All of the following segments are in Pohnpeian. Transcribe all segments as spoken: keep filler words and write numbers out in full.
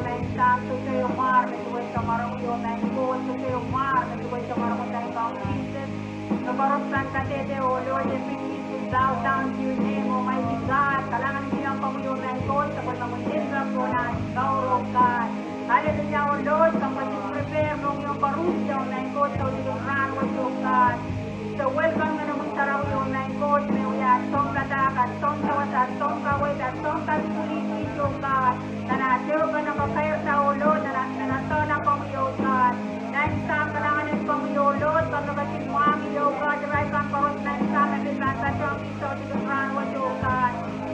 Maing Sahm, sohte mwahu me duwehte mwaromwi, oh Maing Koht, sohte mwahu me duwehte mwaromwi, Maing Sahm Sises. Me koaros pahn kadehde, oh Lord, every knee will bow down to your name, Almighty God. Kalahngan en kihong komwi, oh Maing Koht, sapwellimomwi limpoak pohn atail mour, oh God. Hallelujah, oh Lord, komw ketin prepare mohngiong koaros, oh Maing Koht, sohte rahn wet, oh God. So welcome Ngehnomwi Sarawi, oh Maing Koht, me wia sounpadahk, sounsawas, sounkaweid, sounpadahk, oh God. Nan atail mour, nan atail kakairada, oh Lord, nan atail, nan atail souleng komwi, oh God. Maing Sahm, kalahngan en komwi, oh Lord, komw ketin mwahngih, oh God, irail kan koaros, Maing Sahm, me pahn patohwan sohte rahn wet, oh God.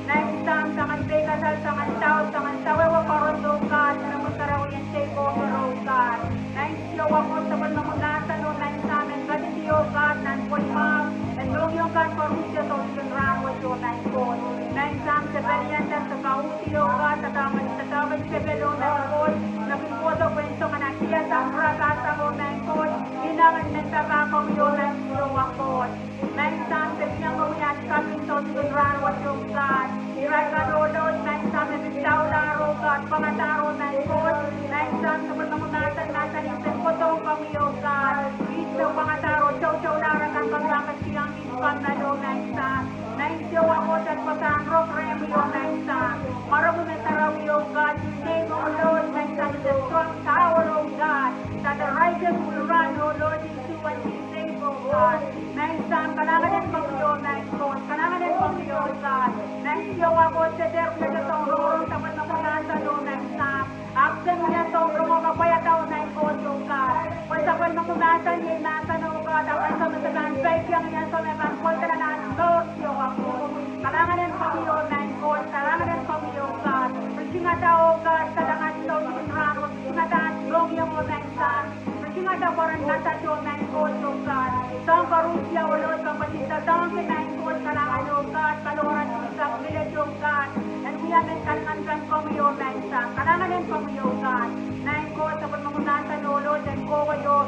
Maing Sahm, soangen peikasal, soangen dau, soangen sawehwe koaros, oh God, Ngehnomwi Sarawi en take over, oh God. Maing Siohwa Koht, sapwellimomwi mahsen, oh Maing Sahm, en kadehde, oh God, nan pwelmwahu en mohngiong kan koaros, sohte rahn wet, oh Maing Koht. Maing Sahm, se pelianda, se kauhdi, oh God, se dahme, se dahme tepel, oh Maing Koht, me kin kohdo pwe en song nan kihsang, rapahsang, oh Maing Koht, inengieng en papah komwi, oh Maing Siohwa Koht. Maing Sahm, se kihong komwi at kaping sohte rahn wet, oh God. Irail kan, oh Lord, Maing Sahm, me pil doulahr, oh God, pwangadahr, oh Maing Koht. Maing Sahm, sapwellimomwi mahsen, mahsen, I pil kohdohng komwi, oh God. I pil pwangadahr, oh toutoulahr, kan komw pahn ketikihong komwi, oh Maing Sahm. Maing Siohwa Koht, at pahn rong rehmwi, oh Maing Sahm. Mwaromwi me sarawi, oh God, your name, oh Lord, Maing Sahm, is a strong tower, oh God, that the righteous will run, oh Lord, into and be safe, oh God. Maing Sahm, kalahngan en komwi, oh Maing Koht, kalahngan en komwi, oh God. Maing Siohwa Koht, se dehr wia soangen rongorong sapwellimomwi mahsen, oh Maing Sahm. Ahpw se wia soangen rongorong kapwaiada, oh Maing Koht, oh God. Pwe sapwellimomwi mahsen iei mahsen, oh God, ahpw ansou me se pahn peikiong, ansou me pahn pweida nan atail mour, Siohwa Koht. Kalahngan en komwi, oh Maing Koht, kalahngan en komwi, oh God. Ritingada, oh God, kalahngan, oh God, ritingada mohngiong, oh Maing Sahm. Ritingada pwoaren masak, oh Maing Koht, oh God. Soahng koaros, oh Lord, soahng koaros, soahng, Maing Koht, kalahngan, oh God, paliwar, oh God, miled, oh God. En wia mehn kalahngan kan komwi, oh Maing Sahm. Kalahngan en komwi, oh God. Maing Koht, sapwellimomwi mahsen, oh Lord, en kohwei, oh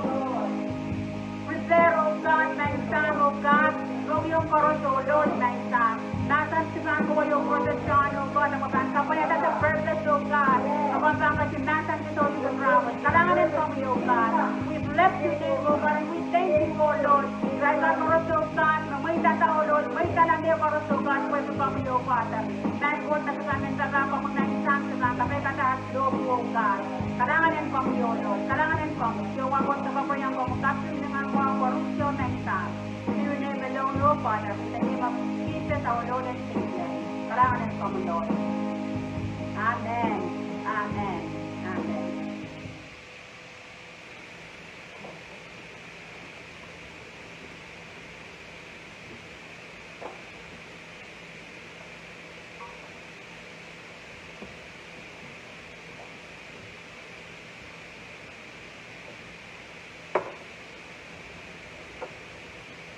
prepare, oh God, Maing Sahm, oh God, mohngiong koaros, oh Lord, Maing Sahm. Mahsen se pahn kohwei, oh Prophet John, oh God, ahpw pahn kapwaiada the purpose, oh God. Ahpw pahn ketin mahsen sohte rahn wet. Kalahngan en komwi, oh God. We bless your name, oh God, and we thank you, oh Lord. Irail kan koaros, oh God, me mweidada, oh Lord, mweidala mehkoaros, oh God, pwehki komwi, oh Father. Maing Koht, me se pahn men papah komwi, Maing Sahm, se pahn kapaiada lohpwu, oh God. Kalahngan en komwi, oh Lord. Kalahngan en komwi. Siohwa Koht, se kapwaiada komwi, kaping lingan koaros, oh Maing Sahm. Siluh name alone, oh Father, in the name of Jesus, our Lord and Savior. Kalahngan en komwi, Lord. Amen. Amen. Amen.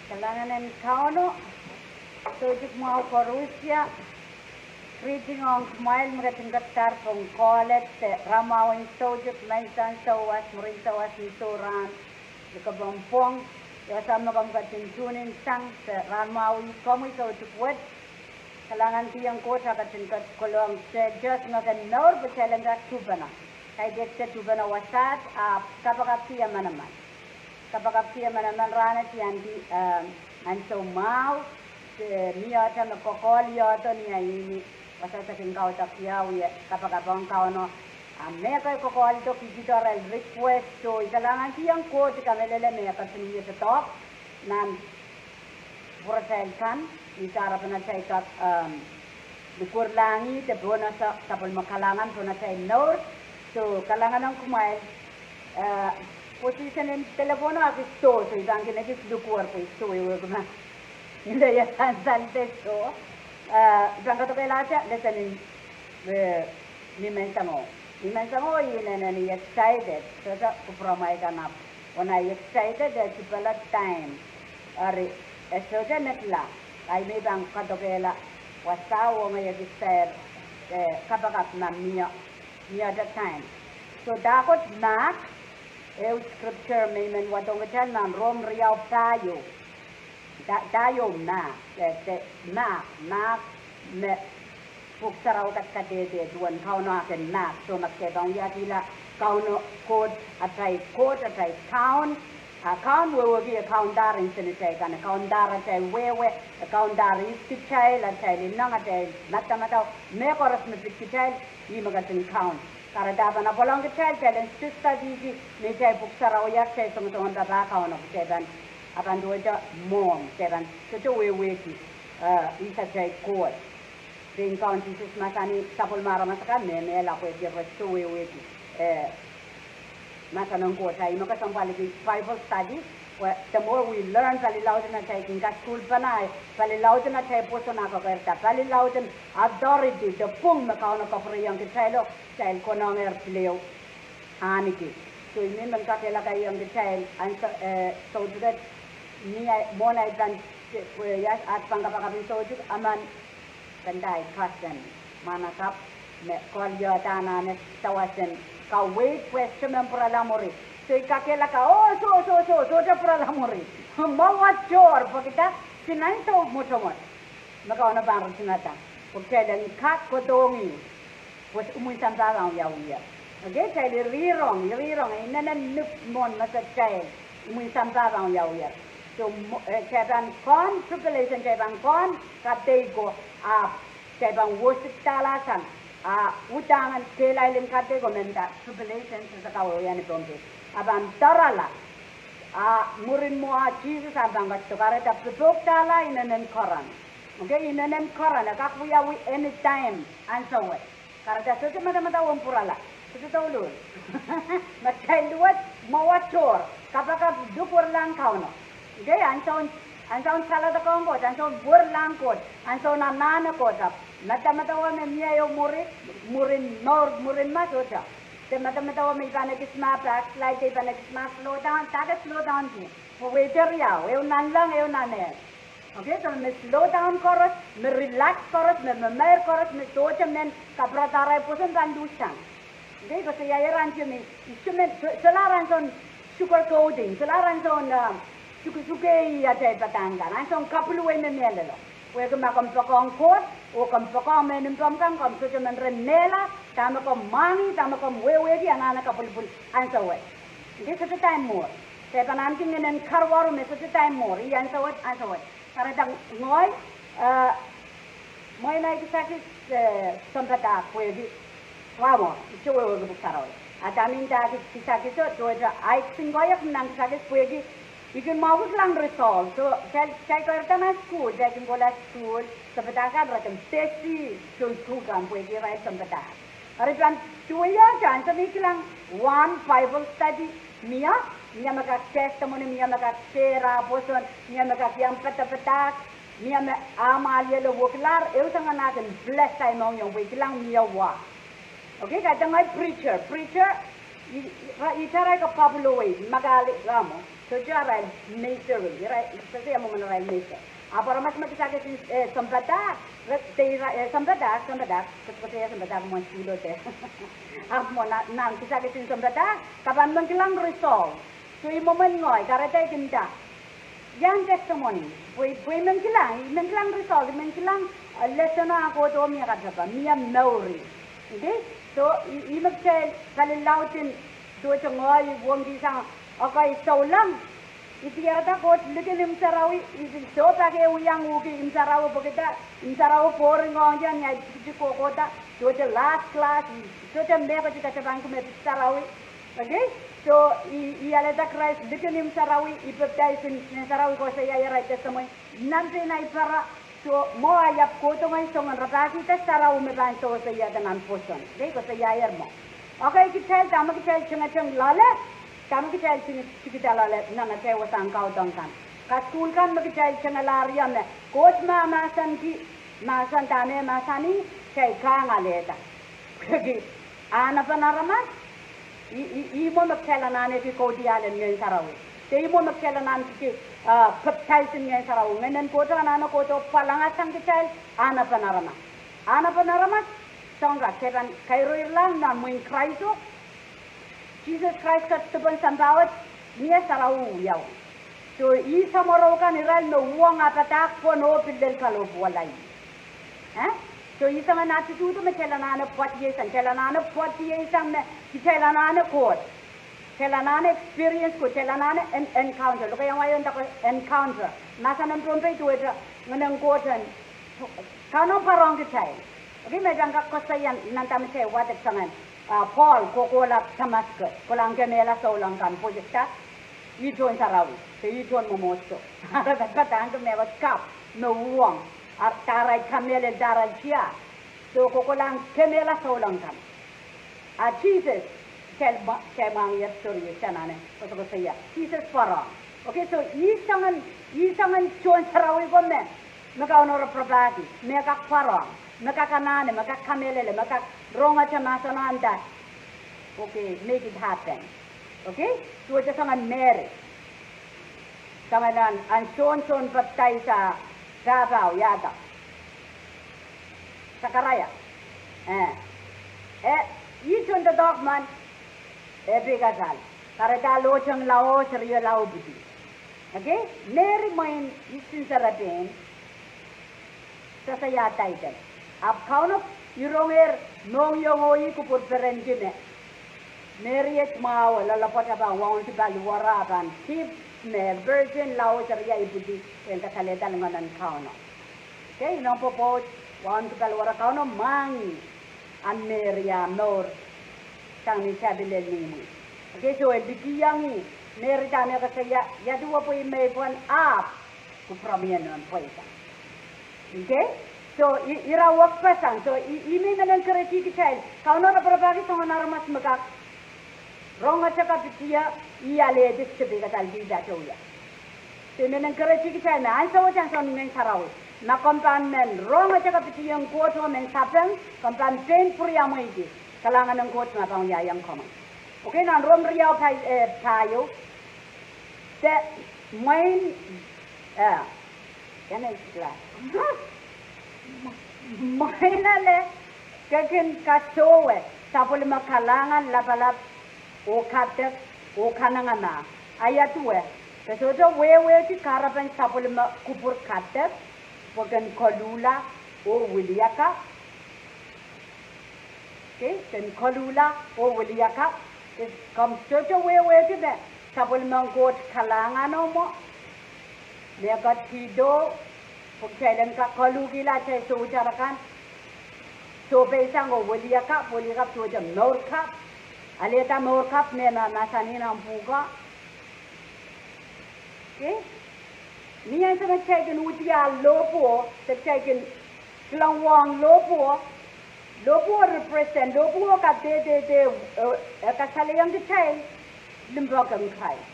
Kalahngan en Kauno, soutik mwahu koaros. Greeting ong kumwail me ketin kadarodohr pohn college, de rahn mwahu soutik, Maing Sahm, souwas, mwurin souwas, ni sohrahn, ni kapwung pwung, ia soahng me komw ketin tune in sang, de rahn mwahu komwi soutik wet. Kalahngan kihong Koht, a ketin ket kolong se, just me kin mour pwe se lenda tupene. Kaidehk se tupene wasaht, ahpw kapakapki manaman. Kapakapki manaman rahnwet, iei, ehm, ansou mwahu, se mie ata me kokohliehdo ni ahi ni, wasaht se kin kaudok ia wie kapakap ong Kauno. A mehkei kokohliehdo, kihdi doarehn request, so I kalahngan kihong Koht, I kamehlele me e ketin wie doadoahk nan pwuratail kan, ni sarapen atail kak, ehm, likwerlahng ih de pwonehng sapwellime kalahngan pohn atail mour. So, kalahngan ong kumwail, eh, position en telephone o a kis soh, so I pahn kin ekis likwer pwe soh, I wehwehki ma ngileie sansal de soh. Eh, I pahn kadokelahte lesson en, eh, Ni Menseng O. Ni Menseng O I inenen I excited, sohte kupwuramwail kan ahpw, oh I excited, e sipwala time. Eri, e sohte netla, ahi me I pahn kadokehla wasa oh ngehi ekis sair, eh, kapakap ma mie, mie time. So dahkot Mark, ehu scripture me I men wadohng kitail nan Rom riau pahieu. Da, da ieu Mark, eh, de, Mark, Mark, me, Pwuhk Sarawi kadehde duwen Kauno ah kin mahk, soh, ma kitail pahn wiahkihla Kauno Koht, atail Koht, atail Kaun, a Kaun wehwehki e kaundahr nsenatail kan, e kaundahr atail wehwe, e kaundahr ihs kitail, atail ineng, atail madamadau, mehkoaros me pid kitail, ih me ketin kaun. Kahrehda e pahn apwalong kitail, kitail en study, study ki, me kitail Pwuhk Sarawi ah kitail songosong en papah Kauno, kitail pahn, a pahn duwehte mwohmw, kitail pahn sohte wehwehki, eh, ihs atail Koht. Pein Kaun Sises mahsanih sapwellime aramas akan me mehla pwehki re sohte wehwehki, eh, mahsen en Koht. Ih me kesempwaliki Bible study, where the more we learn pali lauden atail kin kasukuhlpene, pali lauden atail pwoson ah kokerda, pali lauden authority, de pwung me Kauno kapwureiong kitailo, kitail konehng er pil ehu ahneki. Soh, I men men kakehlakaiong kitail ansou, eh, soutik et, ni ahi, mwohn ahi pahn, eh, yes, at pahn kapakap en soutik, emen, pahn dai kasen, mwahnakapw, me koaliohda anahne sawas en kaweid pwe e sohte men pwurala mwuri. Soh, I kakehlaka, oh, soh, soh, soh, sohte pwurala mwuri. Mwowe tohr, pwehki dah, kitail ansou mwotomwot me Kauno pahn ritingada. Pwe kitail en kak kohdohng ih. Pwe imwin sampah pahn wiawiher. Okay, kitail irihrong, irihrong, inenen nik mwohn mesetail, imwin sampah pahn wiawiher. Soh, mo-, eh, kitail pahn kohn tribulation, kitail pahn kohn kadeiko, ahpw kitail pahn wosikdahla sang, a uhdahn kehlail en kadeiko, menda tribulation, sohte kawehwe ni Pohnpei. A pahn doarala, a mwurin mwo ah Sises ah pahn ketido, kahrehda popohkdahla inenen Korin. Okay, inenen Korin, e kak wiawi anytime, ansou wet. Kahrehda sohte madamadau en pwurala, sohte douluhl. Ma kitail luwet, mwowe tohr, kapakap, lukwerlahng Kauno. Okay, ansoun, ansoun saladakohng Koht, ansoun werlahng Koht, ansoun anahne Koht, ahpw madamadau me mie ehu mwuri, mwurin mour, mwurin ma sohte. De madamadau me I pahn ekis ma backslide, I pahn ekis ma slow down, dahke slow down ki. Pwe weite riau, ehu nanleng, ehu nanleng. Okay, soh, me slow down koaros, me relax koaros, me, me meir koaros, me sohte men kapwurada arail pwoson pahn luhssang. Okay, koasoiaier ansou me, I soh men, soh, solahr ansoun sugar coating, solahr ansoun, ah, sukesuke atail padahk kan, ansoun kapwilwei me mehlelo. Pwehki ma komw poakohng Koht, oh komw poakohng mehn mpomw kan, komw sohte men ren mehla, dahme komw mwahngih, dahme komw wehwehki, anahne kapwilipwil ansou wet. Okay, sohte dahme mour. Kitail pahn ahneki ngehnen karuwaru me sohte dahme mour, ih ansou wet, ansou wet. Kahrehda ngehi, eh, mwein ahi kisakis, eh, sounpadahk pwehki, wahmw, I sohte wehwehki Pwuhk Sarawi. A dahme I ndahki kisakiso, duwehte ahi kisin koahiek nan kisakis pwehki I kin mwahuki kilang result. Soh, kitail, kitail kahrehda nan sukuhl, kitail kin kohla sukuhl, sounpadahk kan re kin pesi tohn sukuhl kan pwehki irail sounpadahk. Eri pahn duwehte ansou me I kilang one Bible study, mie, mie me kak testimony, mie me kak share ah pwoson, mie me kak iang padapadahk, mie me ah mwahliel oh wekilahr, ehu soangen ah kin bless ahi mohngiong pwe I kilang mie wa. Okay, kaidehn ngehi preacher, preacher, I, I, ira, irail kapwilwei, makali, ramo, sohte arail major, irail, sohte ia mwomwen arail major. Ahpw aramas me kisakis en, eh, sounpadahk, re, de ira, eh, sounpadahk, sounpadahk, koasoia sounpadahk mwohn sukuhl de. Ahpw mwo nan, nan kisakis en sounpadahk, ke pahn men kilang result. Soh, I mwomwen ngehi, kahrehda I kin nda, iang testimony, pwe, pwe I men kilang, I men kilang result, I men kilang, eh, lesson ah kohdo mie katepe, mie mouri. Okay? Soh, ih, ih me kitail pali lauden, duwehte ngehi wongki sang, okay, souleng. I diarada Koht likin imw sarawi, I pil sohte pak ehu iang uhki imw sarawi pwehki dah, imw sarawi boring ong ia ni ahi tikitik kohkohda, duwehte last class, I sohte mehkot I katepe pahn kin me pid sarawi. Okay? Soh, I, I alehda Krais likin imw sarawi, I baptize ni Ngehn Sarawi, koasoiaier ahi testimony, nan pein ahi para, soh, mwo ahi ahpw kohdo ngehi soangen rapahkihda sarawi me pahn sewese ia de nan pwoson. Okay, koasoiaier mwo. Okay, kitail, dahme kitail tengeteng loale, dahme kitail tiki, tikida loale nan atail wasahn kaudok kan. Kasukuhl kan me kitail tengelahr ie me Koht mahmahsanki, mahsen dahme mahsanih, kitail kang alehda. Pwehki ahnepen aramas, ih, ih, ih mwo me kitail anahneki kaudiahl en Ngehn Sarawi. De ih mwo me kitail anahneki, ah, baptize en Ngehn Sarawi. Ngehnen Koht anahne kohdo pwalangahsang kitail ahnepen aramas. Ahnepen aramas, soangen kak, kitail pahn kairoirlahng nan mwehin Kraiso, Sises Krais kat dipen sampah wet, mie sarawi wiawi. Soh, ih samworo kan irail me uhwong ah padahk pwon oh pil lel kalohpwuwala ih. Eh? So ih soangen attitude me kitail anahne pwoatiesang, kitail anahne pwoatiesang me kitail anahne Koht. Kitail anahne experience Koht, kitail anahne en-, encounter. Lokaiahn wai en dake encounter. Mahsen en Pohnpei duwehte Ngehn en Koht en, Kauno pwarohng kitail. Okay, me pahn kak koasoia nan dahme kitail wadek soangen, ah, Paul kohkohla Damascus, kolahng kemehla souleng kan pwe ih tohn sarawi, de ih tohn mwomwohdiso. Ara padapadahngki mehkot kapw me uhwong, ar-, dahrail kamehlele, dahrail tiahk. So kohkohlahng kemehla souleng kan. A Sises, kitail mwa-, kitail mwahngih episode ieu, kitail anahne koasokoasoia. Sises pwarohng. Okay, so ih soangen, ih soangen tohn sarawi ko me, me Kauno raparapahki, me kak pwarohng, me kak anahne, me kak kamehlele, me kak rongete mahseno and that. Okay, make it happen. Okay? Duwehte soangen Mery. Soangen ahn, ahn Sohn, Sohn Papidais ah pahpa, iahda. Sakaraia. Eh. Eh, ih tohn doadoahk men, eh, pil kasal. Kahrehda lohteng lao, serio lao ipwidi. Okay? Mery mwein Eastern Serapin, Sosaiatail. Ahpw Kauno irongehr mohngiong oh ih kupwur perenki me Mery et mwahu, loalopwoat, a pahn wauneki paliwere, a pahn kihp me virgin lao serio ipwidi, pwehn kasalehda lingan en Kauno. Okay, inoun pwopwoud, wauneki paliwere, Kauno mwahngih ahn Mery ah mour sang ni tepil lel ni imwi. Okay, so e likiong ih, Mery dahme koasoia, ia duwe pwe I meipwen ahpw kupwuromwi en pweida. Okay? So, i-, ira wekpeseng. So, i-, ih me I men encourage kitail. Kauno raparapahki soangen aramas me kak rongete kapitie, ih alehdi sohte pil kasal kihda tohto. So, I men encourage kitail me ansou wet, ansou en Ngehn Sarawi, ma komw pahn men rongete kapitie ong Koht oh men sapeng, komw pahn pein pwuriamweiki kalahngan en Koht me pahn wiahiong komwi. Okay, nan Rom riau pahieu, eh, pahieu. De mwein, eh, ia nei sikla. Mwein ale ke kin kasohwe sapwellime kalahngan lapalap oh kadek oh kanengamah. A ia duwe, ke sohte wehwehki kahrepen sapwellime kupwur kadek, pwe ken koluhla oh wiliakapw. Okay, ken koluhla oh wiliakapw. Ke, komw sohte wehwehki me sapwellimen Koht kalahngan mwo, me ketido, pwe kitail en kak koluhkihla atail sohte arakan. Sohpeisang oh wiliakapw, wiliakapw duwehte mour kapw. Alehda mour kapw me ma-, mahsanih nan pwuhko. Okay? Ni ansou me kitail kin uhdi ah lohpwuo, de kitail kin kilang wahn lohpwuo, lohpwuo represent, lohpwuo kadehde, eh, eh, kasalehiong kitail limpoak en Krais.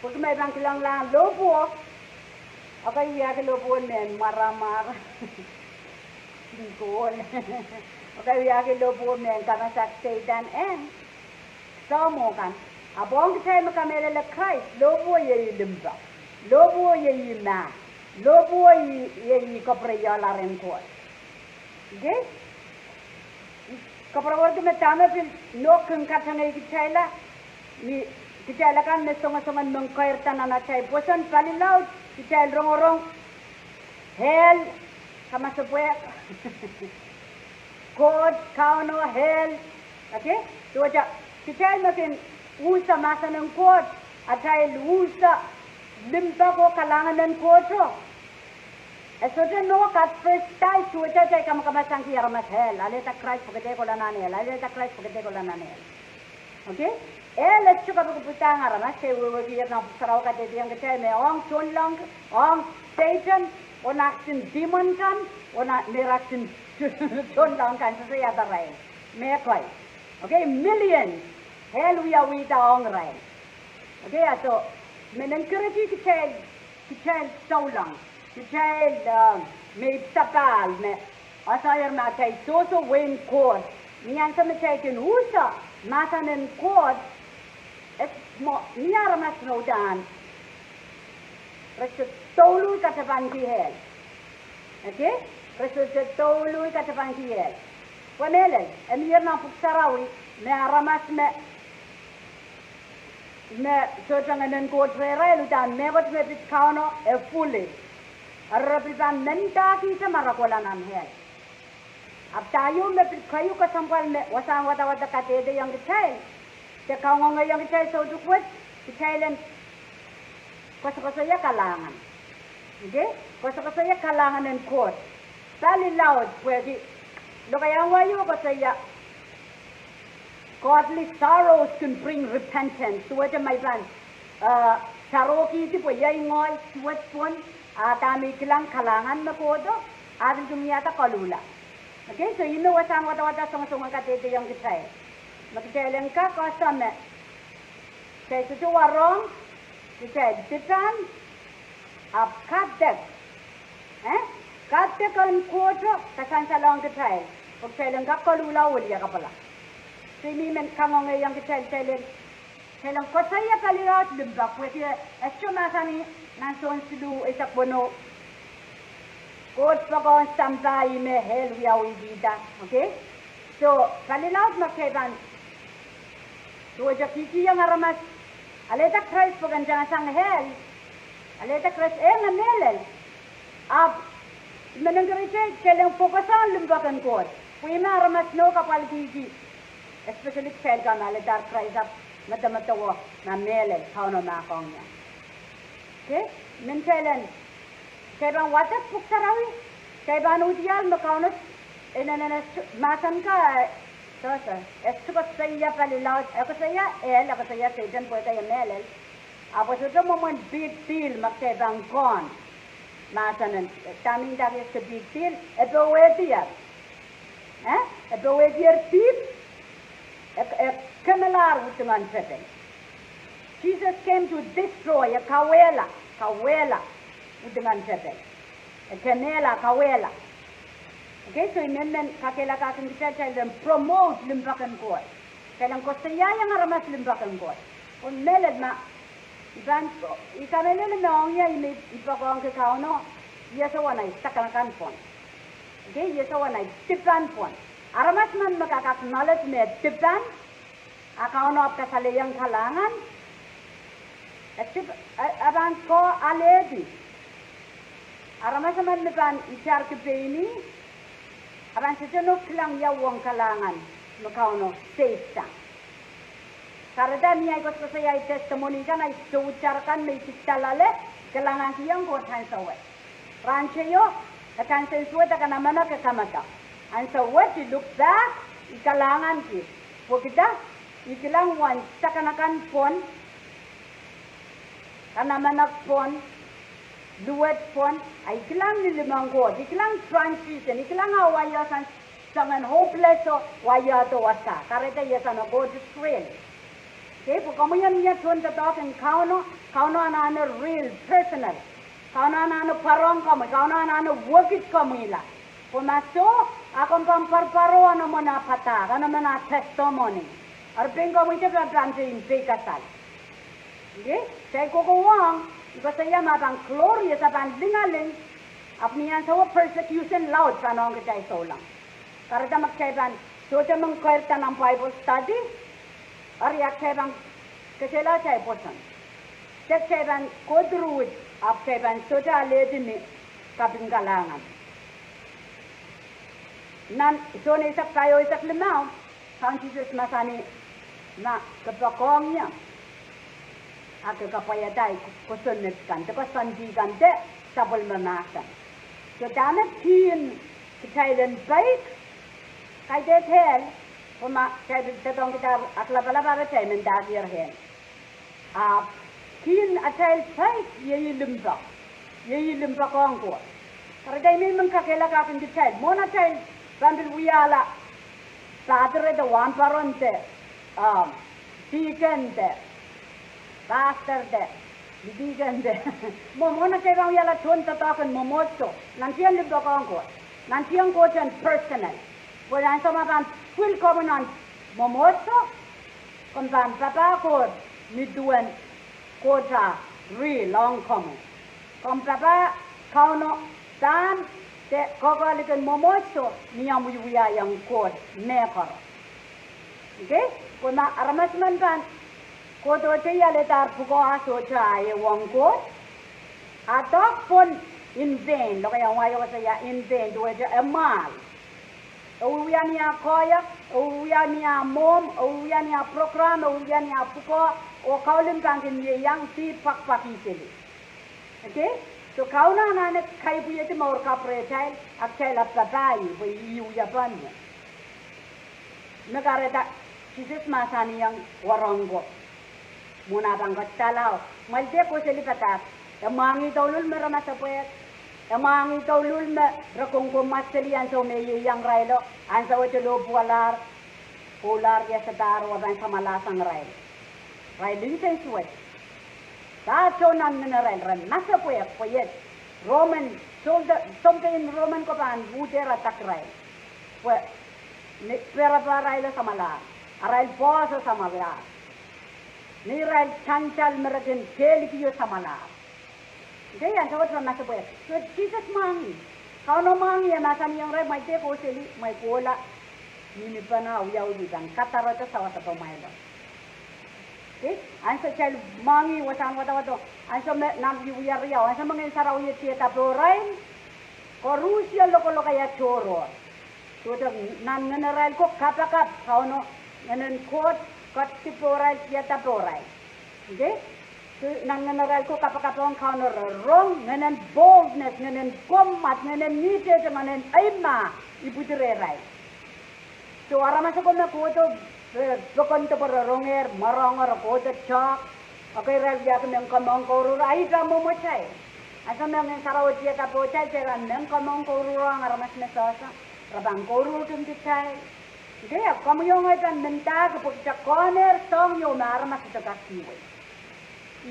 Pwehki ma I pahn kilanglahng lohpwuo, okay, I wiahki lohpwuo mehn mwaramwar, kin kohl. Okay, I wiahki lohpwuo mehn kamasak Sehdan, eh. Soh mwo kan, ahpw ong kitail me kamehlele Krais, lohpwuo iei limpoak, lohpwuo iei mah, lohpwuo iei, iei kapwurehiong lar en Koht. Okay? Koapworopworki me dahme pil Nohk kin katengei kitailla, ni kitail akan me songosong en men keirda nan atail pwoson palilaud, kitail rongorong hell, kamasepwehk, Koht, Kauno, hell. Okay? Duwehte kitail me kin unsek mahsen en Koht, atail unsek limpoak oh kalahngan en Kohto. E sohte Nohk at first time duwehte kitail kamakamasangki aramas hell, alehda Krais pwe ke dehr kohla nan hell, alehda Krais pwe ke dehr kohla nan hell. Okay? Hell e sohte kapikipikdahng aramas, kitail wehwehki nan Pwuhk Sarawi kadehdehiong kitail me ong tohnleng, ong Sehdan, oh nah kisin demon kan, oh nah, me nah kisin tohnleng kan, sehse ia dahrail. Mehkot. Okay, millions. Hell wiawihda ong irail. Okay, a soh, men encourage kitail, kitail souleng, kitail, eh, me ipwsapahl, me asair me atail sohso wehin Koht. Ni ansou me kitail kin unsek mahsen en Koht, eh, mwo, ni aramas me uhdahn re sohte douluhl katapanki hell. Okay? Re sohte douluhl katapanki hell. Pwe mehlel, e mie nan Pwuhk Sarawi, me aramas me me sohte Ngehn en Koht rehrail uhdahn mehkot me pid Kauno e foolish. Eri re pil pahn mendahkihte ma re kohla nan hell. Ahpw dah ieu me pil keieu kesempwal me wasahn wadawad kadehdehiong kitail, de kangoangehiong kitail soutuk wet, kitail en koasokoasoia kalahngan. Okay? Koasokoasoia kalahngan en Koht. Pali laud, pwehki lokaiahn wai o koasoia, Godly sorrows can bring repentance. Duwehte ma I pahn, eh, sarohkihdi pwe iei ngehi suwed pwon, a dah me I kilang kalahngan me kohdo, a pil kin wiahda koluhla. Okay, so ih me wasahn wadawad songosong kadehdehiong kitail. Me kitail en kak koasoia me kitail sohte warohng, kitail dipan, ahpw kadek, eh, kadek en Koht o kasansalohng kitail, pwe kitail en kak koluhla oh wiliakapwala. So I men kangoangehiong kitail, kitail en, kitail en koasoia pali laud limpoak, pwehki e sohte mahsanih nan Sohn siluh eisek weneu, Koht poakohng sampah ih me ehl wiawihkihda. Okay? So pali laud me kitail pahn, duwehte kihkihong aramas alehda Krais pwe ken tangasang ehl, alehda Krais, e nge mehlel. Ahpw I men encourage kitail en focus ong limpoak en Koht, pwe ih me aramas inou kapwalkihki, especially kitail kan me alehdahr Krais ahpw medemedewe ma mehlel Kauno mahkohng ie. Okay? Men kitail en, kitail pahn wadek Pwuhk Sarawi, kitail pahn udiahl me Kauno, inenen, mahsen ka, e, e sohte koasoia pali laud, e koasoia ehl, e koasoia Sehdan pwehki e mehlel. Ahpw e sohte mwomwen big deal ma kitail pahn kohn mahsen en, dahme I ndahki e sohte big deal, e powehdier, eh, e powehdier dihp, e, e kemelahr udingen tepel. Jesus came to destroy, e kawehla, kawehla udingen tepel. E kemehla, kawehla. Okay, so I men men kakehlakahkin kitail, kitail en promote limpoak en Koht, kitail en koasoiaiong aramas limpoak en Koht. Oh mehlel ma I pahn, I kamehlele me ong ie ih me I poakohngki Kauno, I ese wen ei sakanakan pwon. Okay, I ese wen ei dipan pwon. Aramas men me kak acknowledge me dipan, a Kauno ahpw kasalehiong kalahngan, e, e pahn koh alehdi. Aramas emen me pahn itarki pein ih, a pahn sohte nohk kilang ia uwen kalahngan me Kauno save sang. Kahrehda ni ahi koasoakoasoi, ahi testimony kan, ahi souitar kan me I kihda loale, kalahngankihong Koht ansou wet. Rahn teio, e kansensuwed, e kanamenek, e kamedek. Ansou wet I look back, I kalahnganki. Pwehki dah? I kilang uwen sakanakan pwon, kanamenek pwon, luwet pwon, a I kilang lilimehn Koht, I kilang transition, I kilang ah wai sang soangen hopeless oh wai de wasa. Kahrehda I ese me Koht is real. Okay, pwe komwi en wia tohndoadoahk en Kauno, Kauno anahne real, personal. Kauno anahne pwarohng komwi, Kauno anahne wekid komwila. Pwe ma soh, a komw pahn pwarpwarohng emen ah padahk, emen ah testimony. Eri pein komwi de pahn pahn pein peikasal. Okay? Kitail kokohwong, I koasoia ma pahn glorious, a pahn lingaling, ahpw ni ansowo persecution laud pahn ong kitail souleng. Kahrehda ma kitail pahn sohte men keirda nan Bible study, eri a kitail pahn kesehla atail pwoson. De kitail pahn go through it, ahpw kitail pahn sohte alehdi ni kaping kalahngan. Nan Sohn eisek pahieu eisek limau, Kaun Sises mahsanih, ma ke poakohng ie, a ke kapwaiada ahi kosonned kan, de koasoandi kan, de sapwellime mahsen. So dahme kihn kitail en peik? Kaidehn ehl, pwe ma kitail pil doadoahngkihda aklapalap, ahpw kitail mendahkier ehl. Ahpw kihn atail peik iei limpoak, iei limpoak ong Koht. Kahrehda I men men kakehlakahkin kitail, mwohn atail pahn pil wiahla padre de wahnpoaron de, um, deacon de, pastor de, deacon de, mwo, mwohn atail pahn wiahla tohndoadoahk en mwomwohdiso, nantihong limpoak ong Koht, nantihong Koht en personal. Pwe ansou ma pahn pwil komwi nan mwomwohdiso, komw pahn papah Koht ni duwen Koht ah real ong komwi. Komw papah Kauno pahn de koakoa likin mwomwohdiso ni omw wiewiahiong Koht mehkoaros. Okay? Pwe ma aramas men pahn kohdohdei alehdahr pwukoa, sohte ah ehu ong Koht, a doadoahk pwon in vain, lokaiahn wai o koasoia in vain, duwehte e mwahl. E wiewia ni ah koahiek, e wiewia ni ah mwomw, e wiewia ni ah program, e wiewia ni ah pwukoa, oh kaulin pahn kin ieiang dihp pwakpwakih seli. Okay? So Kauno anahne kaipwihedi mour kapw rehtail, a kitail ahpw papah ih, pwe ih wia pohn ie. Me kahrehda Sises mahsanihong wahnpoaron ko. Mwohn ah pahn kadallahng, mwail de koseli padahk, e mwahngih douluhl me re masepwehk, e mwahngih douluhl me re kongkomwad seli ansou me ieiang irailo, ansou wet e lohpwuwalahr, pwoulahr, iasadahr, oh pahn samwalahr sang irail. Irail nsen suwed. Pahtou nan ngenerail, re masepwehk, pwe iet Roman solda, sounpei en Roman ko pahn uhd ehr attack irail. Pwe, ni, pere pahrailo samwalahr, arail pwoaso samwalahr. Ni irail tantal me re kin kehlikihdo samwalahr. Okay, ansou wet re masepwehk. So Sises mwahngih. Kauno mwahngih, e mahsanihong irail, mwail de koseli, mwail kohla. Ni mihmi pahn wiawi, I pahn kadarodo sawadepe mwailo. Okay, ansou kitail mwahngih wasahn wadawado, ansou me nan wiewia riau, ansou me Ngehn Sarawi e diada pohrail, koaruhsie lokolok aia tohrohr. Sohte nan ngenerail ko kapakap, Kauno, ngehnen Koht, ketiket pohrail, diada pohrail. Okay? So nan ngenerail ko kapakap ong Kauno, re rong ngehnen boldness, ngehnen komwad, ngehnen ngihtete, ngehnen eimah ipwidi rehrail. So aramas ako me kohdo, eh, pokon de pwe re rongehr mworongo, re kohdo tehk, okay, irail wiahki mehn komour kouruhr, a ih pahn mwomwatail. Ansou me Ngehn Sarawi diada pohtail, kitail pahn mehn komour kouruhr ong aramas me sehse, re pahn kouruhrki kitail. Okay, a komwi oh ngehi pahn mendahki pwe kitail kohnehr soahng ieu me aramas sohte kak kihwei.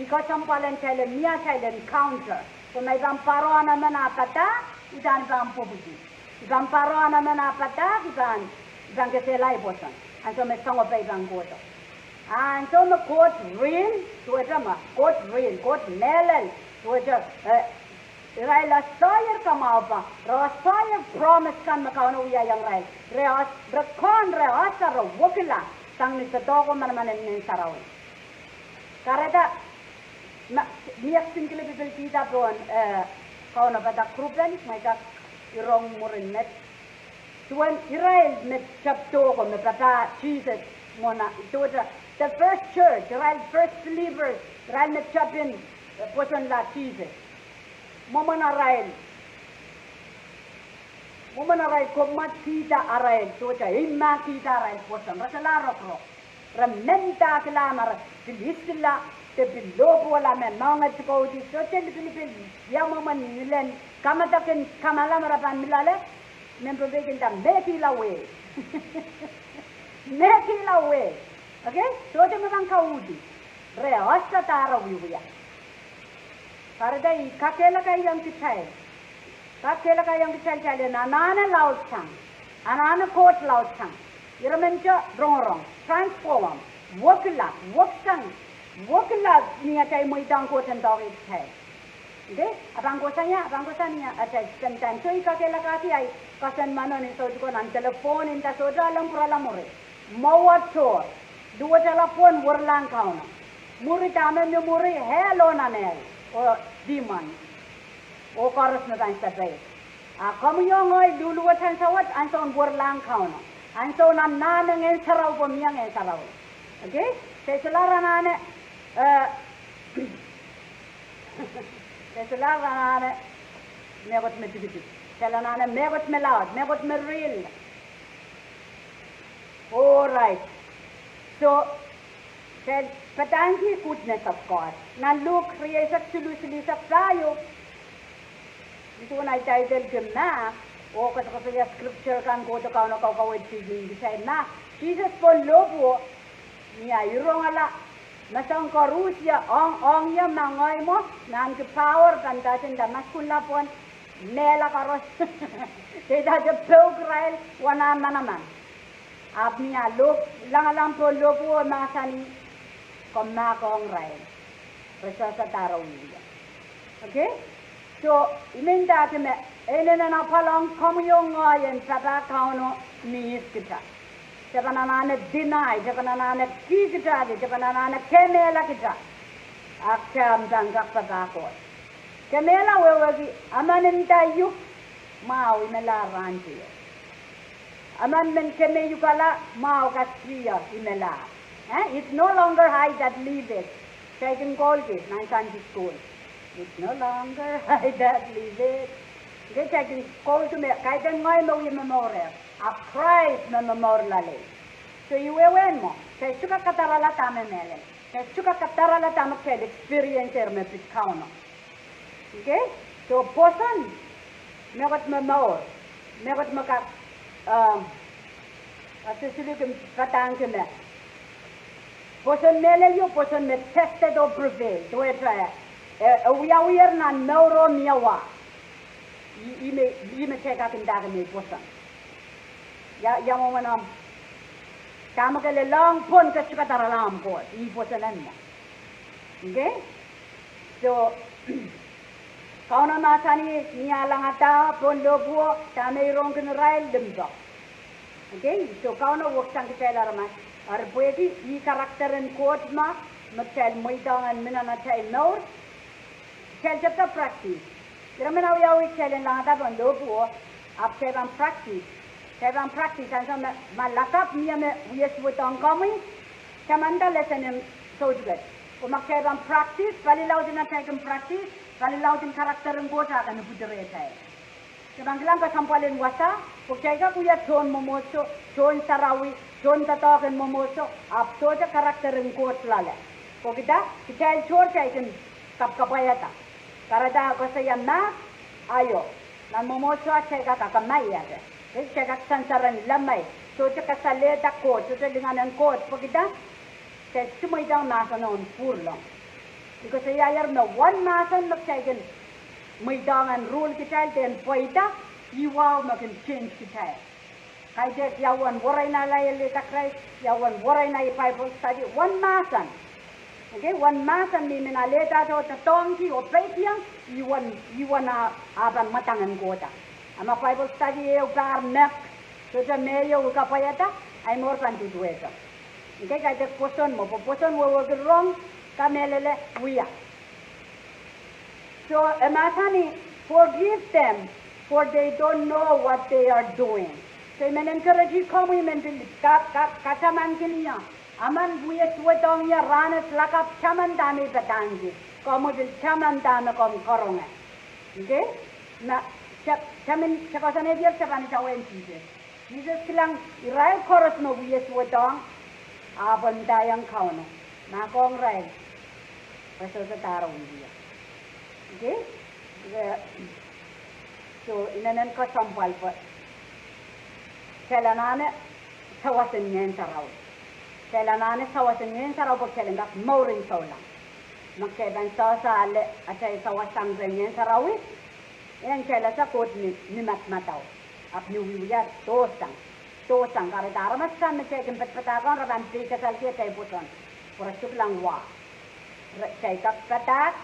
I kesempwal en kitail en mie atail encounter. Pwe ma I pahn pwarohng emen ah padahk, uhdahn I pahn pwupwudi. I pahn pwarohng emen ah padahk, I pahn, I pahn kesehla ahi pwoson. Ansou me soangope I pahn kohdo. Ansou me Koht real, duwehte me Koht real, Koht mehlel, duwehte, eh, irail esehier kamwahupe, re esehier promise kan me Kauno wiahiong irail. Re es, re kohn, re ese, re wekila sang ni doadoahk oh manaman en Ngehn Sarawi. Kahrehda, ma, mie kisin kilip I pil kihda pohn, eh, kaunopada group en, ma I kak irong mwurin met. Duwen irail me tepdo ko me papah Sises, mwohn, duwehte, the first church, irail first believers, irail me tepin, eh, pwosonla Sises. Mwomwen arail, mwomwen arail komwadkihda arail, duwehte, eimahkihda arail pwoson, re solahr rokorok. Re mendahkihla, ma re pil isila, de pil lohpwuwala me moange tukoudi, sohte lipilipil ia mwomwen ngilen kamadok en kamala me re pahn mi loale, mehn Pohnpei kin nda mehkihla wei. Mehkihla wei. Okay? Sohte me pahn kauhdi. Re ese dahme re wiewia. Kahrehda I kakehlakaiong kitail. Kakehlakaiong kitail, kitail en anahne laudsang. Anahne Koht laudsang. Ire men te rongorong, transform, wekila, weksang, wekila ni atail mweidohng Koht en doadoahk kitail. Okay? A pahn kohsang ia, a pahn kohsang ia atail spend time. So I kakehlakahki ahi cousin Manon, I soutik nan telephone, I nda sohte ale pwurala mwuri. Mwowe tohr, luwetala pwon, werlahng Kauno. Mwuri dahme mie mwuri, hell oh nan hell, oh demon, oh koaros me pahn sapehr. A komwi oh ngehi luluwet ansou wet, ansoun werlahng Kauno. Ansoun anahne Ngehn Sarawi pwe mie Ngehn Sarawi. Okay? Kitail solahr anahne, eh, kitail solahr anahne mehkot me tikitik. Kitail anahne mehkot me laud, mehkot me real. All right. So, kitail padahngki goodness of God. Nan Luk rieisek siluh, silihsek pahieu, I duwen ahi title ki Mahk, oh koasokoasoia scripture kan kohdo Kauno kaukawehdi kitail, Mahk. Sises pohn lohpwuo, ni ah irongala, me soang koarusie ong, ong ie, ma ngehi mwo, me ahneki power, pahn ndahte, nda ma kunla pwon, mehla koaros. Deidahte pouk irail wahn ah manaman. Ahpw ni ah lohp, langalang pohn lohpwuo mahsanih, Komw mahkohng irail. Re sehse dahme re wiewia. Okay? So, I men ndahki me, e inenen apwal ong komwi oh ngehi en papah Kauno mihs kita. Kitail pahn anahne deny, kitail pahn anahne kihkitahki, kitail pahn anahne kemehla kita. Ahpw kitail pahn kak papah Koht. Kemehla wehwehki, emen nda I uk, mwahu, I melahr rahn teio. Emen men kemeiukala mwahu kasria imela. Eh, it's no longer I that liveth. Kitail kin koulki nan Sunday school. It's no longer I that liveth. Nge kitail kin koulki me kaidehn ngehi me wie momour, ahpw Krais me momour loalei. So, ih wehwehn mwo, kitail sohte kak kadarala dahme mehlel. Kitail sohte kak kadarala dahme kitail experience-er me pid Kauno. Okay? So, pwoson, mehkot me mour, mehkot me kak, um, a se silukin padahngki me pwoson mehlel ieu, pwoson me tested oh prevailed, duwehte, eh, eh, wiawiher nan mour oh mie wa. Ih, ih me, ih me kitail kak ndahki me pwoson. Ia, ia mwomwen omw, dahme ke lelohng pwon ke sohte kadarala omw Koht, ih pwoson en mwo. Okay? So, Kauno mahsanih, ni ah langada pohn lohpwuo, dahme I rongkin irail limpoak. Okay? So, Kauno weksang kitail aramas, eri pwehki ih character en Koht me, me kitail mweidohng en mi nan atail mour, kitail tepda practice. Ire men awiawi kitail en langada pohn lohpwuo, ahpw kitail pahn practice. Kitail pahn practice, ansou me, ma lakapw mie me wie suwedohng komwi, tamanda lesen en soutuket. Oh ma kitail pahn practice, pali laud en atail kin practice, pali laud en character en Koht ah kin ipwidi rehtail. Kitail pahn kilang kesempwal en wasa, pwe kitail kak wia tohn mwomwohdiso, tohn sarawi, tohn doadoahk en mwomwohdiso, ahpw sohte character en Koht loale. Pwehki dah, kitail tohr kitail kin kapwkapwaiada. Kahrehda koasoia mahs, aio, nan mwomwohdiso ah kitail kak akamaiada. Kitail kak sansar en lemei, sohte kasalehda Koht, sohte lingan en Koht, pwehki dah, kitail sohte mweidohng mahsen en pwuralong. I koasoiaier me uwen mahsen me kitail kin mweidohng en rule kitail de en pweida, ih wahu me kin change kitail. Kaidehk ia uwen werein alehda Krais, ia uwen werein ahi Bible study, uwen mahsen. Okay, uwen mahsen me I men alehdahte oh doadoahngki oh peikiong, ih uwen, ih uwen ah, ah pahn mwadang en kohda. A ma Bible study ehu pahr mek, sohte me ieu I kapwaiada, ahi mour pahn duduwehte. Okay, kaidehk pwoson mwo, pwe pwoson wehwehki rong, kamehlele, wia. So, e mahsanih, forgive them, for they don't know what they are doing. So, I men encourage komwi men pil ka, ka, katamankin ie. Emen wie suwedohng ie rahnwet, lakapw taman dahme I padahngki. Komwi pil taman dahme komw karonge. Okay? Na, ta, taman, ta koasoanehdier ta pahn idawehn Sises. Sises kilang irail koaros me wie suwedohng, ahpw e ndaiong Kauno, mahkohng irail, re sohte dahre wiewia. Okay? Eh, so, inenen kesempwal pwe kitail anahne sawas en Ngehn Sarawi. Kitail anahne sawas en Ngehn Sarawi pwe kitail en kak mour en souleng. Ma kitail pahn sehse ale atail sawas sang rehn Ngehn Sarawi, en kitail ese Koht ni, ni madamadau. Ahpw ni wiewia dohsang. Dohsang, kahrehda aramas kan me kitail kin padapadahkihong, re pahn peikasalki atail pwoson. Pwe re sohte kilang wa. Re, kitail kak padahk,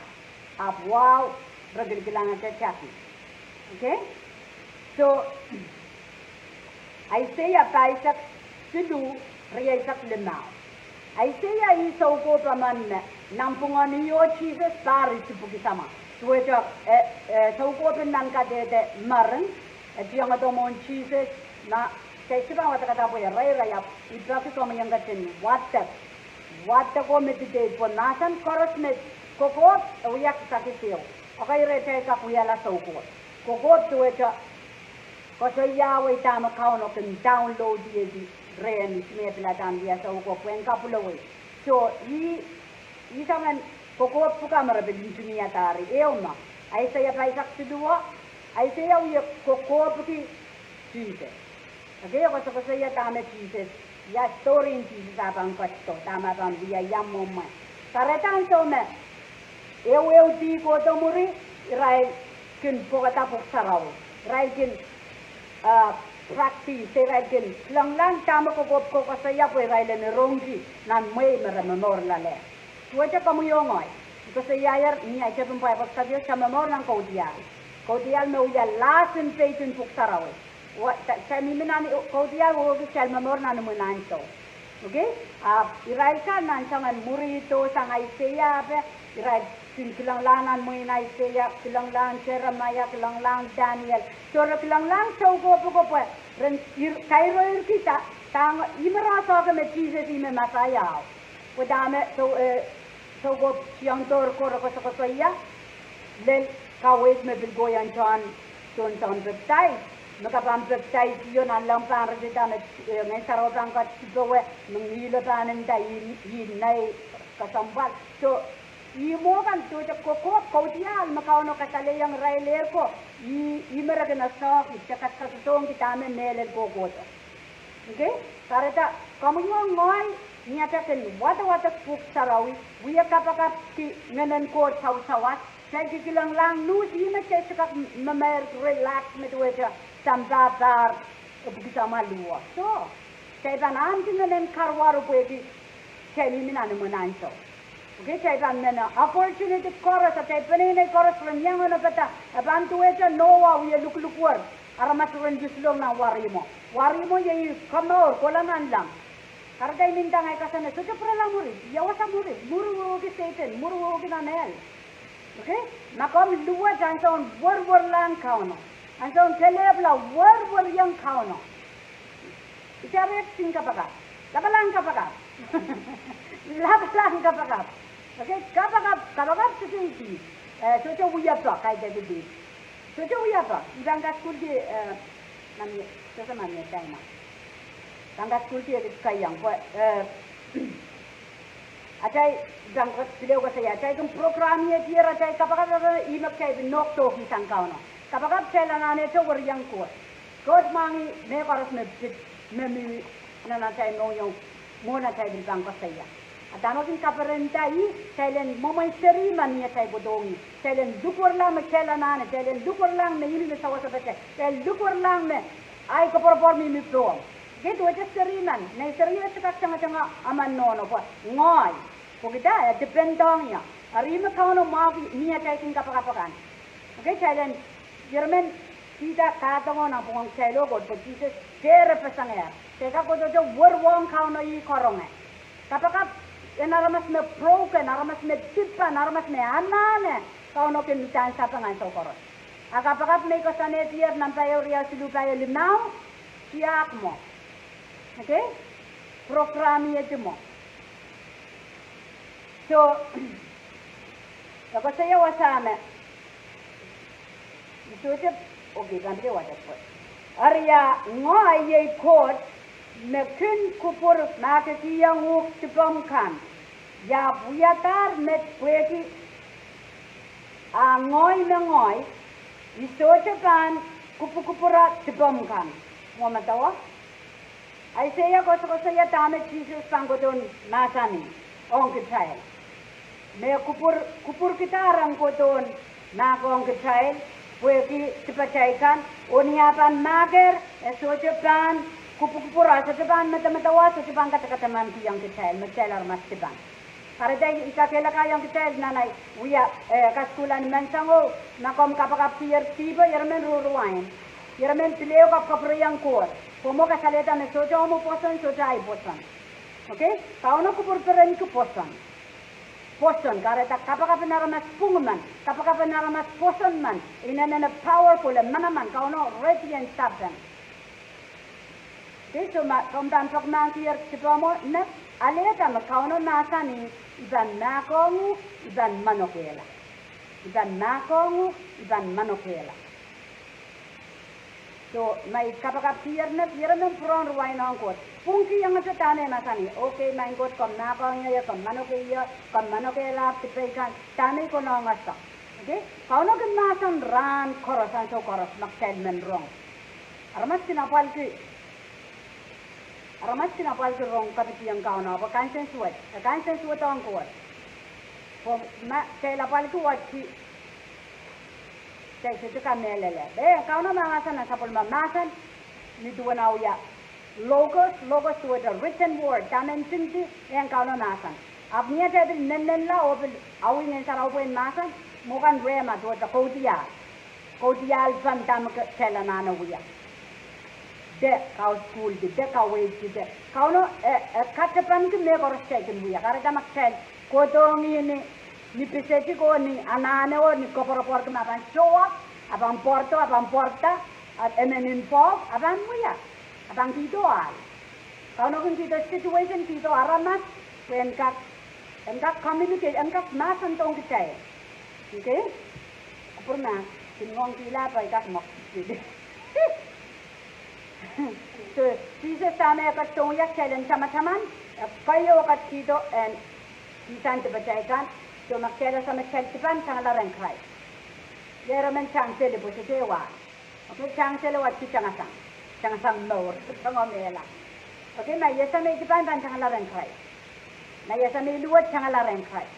ahpw wahu, re kilkilang atail tapi. Okay? So, Aiseia pahisek siluh, rieisek limau. Aiseia ih soukohp emen me nanpwungen ih oh Sises pahr isipwiki samwa. Duwehte, eh, eh, soukohp en nan kadehde mering, e tiengdo mwohn Sises, na, kitail sohte pahn wadekada pwe e reirei, ahpw I peki komwi en ketin wadek. Wadek oh mediteit pwe mahsen koaros me kokohp, e wia kisakis ehu. Okay, rehtail kak wiahla soukohp. Kokohp duwehte koasoiahwei dahme Kauno kin download-iedi rehn, ih me pil adahr wia soukohp pwehn kapwulowei. So, ih, ih soangen kokohp pwuka me re pil ntingihada eri, ehu me Aiseia pahisek siluh, Aiseia wie kokohpwiki Sises. Okay, e koasokoasoia dahme Sises, ia story en Sises ah pahn ketido, dahme e pahn wia, ia mwomwen. Kahrehda ansou me ehuehu dih kohdo mwuri, irail kin pwokada Pwuhk Sarawi. Irail kin, uh, practice, irail kin kilenglahng dahme kokohp ko koasoia pwe irail en rongki nan mwehi me re momour loale. Duwehte komwi oh ngehi. I koasoiaier ni ahi tepin Bible study, kitail momour nan kaudiahl. Kaudiahl me wia last page en Pwuhk Sarawi. Wa, ta, kitail mihmi nan kaudiahl, oh kitail momour nan imwin ansou. Okay? Ahpw irail kan nan soangen mwuri dohsang Aiseia ape, irail Kin kilenglahng nan mwehin Aiseia, kilenglahng Seremaia, kilenglahng Daniel. Soh, re kilenglahng soukohp ko pwe ren ir-, kairoirki da, dahme, ihme re sohte me Sises ihme Mesaia. Pwe dahme sou-, eh, soukohp siangdohr ko re koasokoasoia, lel kaweid me pil kohieng John, John, John Baptist. Me ke pahn baptist, io, nanleng pahn ritida me, eh, Ngehn Sarawi pahn ketipowe, me ngihlo pahn nda, ih, ih nei kesempwal. Soh, ih mwo kan duwehte kokohp, kaudiahl me Kauno kasalehiong irail ko, ih, ihme re kin asohki, de kas-, kasohngki dahme mehlel kohkohdo. Okay? Kahrehda, komwi oh ngehi, ni atail kin wadawad pwuhk sarawi, wie kapakapki Ngehnen Koht sawasawas, kitail kin kilenglahng nuhs, ihme kitail sohte kak memeir relax me duwehte sampah pahr epwiki samwa luo. Soh, kitail pahn ahneki Ngehnen Karuwaru pwehki kitail mihmi nan imwen ansou. Okay, kitail pahn mehne opportunity koaros, atail peneinei koaros ren iang onopada, e pahn duwehte Noah wie luklukwer, aramas ren luslong nan warihmwo. Warihmwo iei komour, kohla nanleng. Kahrehda I men nda ngehi kasane, sohte pwurala mwuri, ia wasa mwuri, mwuri wehwehki Sehdan, mwuri wehwehki nan ehl. Okay? Ma komw luwet ansoun werwerlahng Kauno, ansoun kelehpwla werweriong Kauno, ita rehi kin kapakap. Lapalahng kapakap. Lapalahng kapakap. Okay, kapakap, kapakap sohte ipwidi. Eh, sohte wiepe, kaidehn ipwidi. Sohte wiepe, I pahn kasukuhlki, eh, ma mie, sohte ma mie time. Pahn kasukuhlki ekis kaiong, pwe, eh, atail, I pahn ko-, pil ehu koasoia, atail kin program-iedier atail kapakap, ihme kitail pil nohk dohki sang Kauno. Kapakap kitail anahnehte weriong Koht. Koht mwahngih mehkoaros me pid, me mi nan atail mohngiong, mwohn atail pil pahn koasoia. A dahme kin kaperenda ih, kitail en mwomwen seri men ni atail kohdohng ih. Kitail en likwerlahng me kitail anahne, kitail en likwerlahng me ih mihmi sawasepate, kitail likwerlahng me ahi koapworopwor mihmi pohmw. Kei duwehte seri men, nei seri e sohte kak tengetenge emen nohno pwe ngehi. Pwehki dah, e depend-ong ie. Eri me Kauno mwahuki ni atail kin kapakap akan. Okay, kitail en, iermen, Piter kadohng nan pwungen kitail oh Koht pwe Sises dehr pesengehr. Kitail kak kohdohte werwohng Kauno ih karonge. Kapakap en aramas me broken, aramas me dipan, aramas me anahne Kauno kin uhdahn sapeng ansou koaros. A kapakap me I koasoanehdier nan pahieu riau siluh pahieu limau, tiahk mwo. Okay? Program-iedi mwo. Soh, e koasoia wasa me, I sohte, okay, pahn pil wadek pwe. Eri a ngehi iei Koht me kin kupwur mahkikihong uhk dipomw kan. I ahpw wiadahr met pwehki a ngehi me ngehi, I sohte pahn kupwukupwure dipomw kan. Mwo medewe? Aiseia koasokoasoia dahme Sises pahn kohdohn mahsanih ong kitail. Me kupwur, kupwurkihda ren kohdohn mahkohng kitail pwehki dipatail kan, oh ni ah pahn mahkehr, e sohte pahn kupwukupwure, sohte pahn medemedewe, sohte pahn kadekadehmankihong kitail me kitail aramas dipan. Kahrehda I kakehlakaiong kitail nan ahi wia, eh, kasukuhl en menseng o, ma komw kapakapkier dihpo, iermen ruruwain. Iermen pil ehu kapwkapwurehiong Koht. Komw kasalehda me sohte omw pwoson, sohte ahi pwoson. Okay? Kauno kupwur perenki pwoson. Pwoson, kahrehda kapakap en aramas pwung men, kapakap en aramas pwoson men, inenen e powerful, e manaman, Kauno redi en sapeng. Okay, soh ma komw pahn pekimahkier dipomw, ne alehda me Kauno mahsanih, I pahn mahkohng uhk, I pahn manokehla. I pahn mahkohng uhk, I pahn manokehla. Soh, ma I kapakapkier ne, iermen pwurehng ruwain ong Koht. Pwungkihong ete dahme e mahsanih, okay, Maing Koht, komw mahkohng ie, komw manokehla, komw manokehla dipei kan, dahme I konehng ese. Okay? Kauno kin mahsen rahn koaros, ansou koaros, ma kitail men rong. Aramas kin apwalki, aramas kin apwalki rong kapitien Kauno, pwe kansensuwed, e kansensuwed ong Koht. Pwe ma kitail apwalki wet ki, kitail sohte kamehlele. Eh, Kauno mahmahsen nan sapwellime mahsen, ni duwen ah wia logos, logos duwehte written word, dahme ntingdi, eh, Kauno mahsen. Ahpw ni atail pil nennenla oh pil awih Ngehn Sarawi pwehn mahsen, mwo kan rhema duwehte kaudiahl. Kaudiahl pahn dahme ke-, kitail anahne wia. De kausukuhlki, de kaweidki, de. Kauno, eh, eh, katepenki mehkoaros kitail kin wia. Kahrehda ma kitail kohdohng ih ni ni pisetik oh ni anahne oh ni koapworopworki me a pahn show up, a pahn pwardo, a pahn pwarda, a emen involve, a pahn wia, a pahn kihdo ahl. Kauno kin kihdo situation, kihdo aramas, pwe en kak, en kak communicate, en kak mahsendohng kitail. Okay? Kupwur me kin ngoangkihla pwe I kak mwekidsel. So, Sises dahme e ketidohng wia kitail en tamataman, e keieu e ketikihdo en kihsang dipatail kan, so ma kitail ese me kitail dipan tangala rehn Krais. Ie emen tang seli pwe sohte wa. Okay, tang seli wa, ti tangasang. Tangasang mour, tango mehla. Okay, ma I ese me I dipan pahn tangala rehn Krais. Ma I ese me I luwet tangala rehn Krais.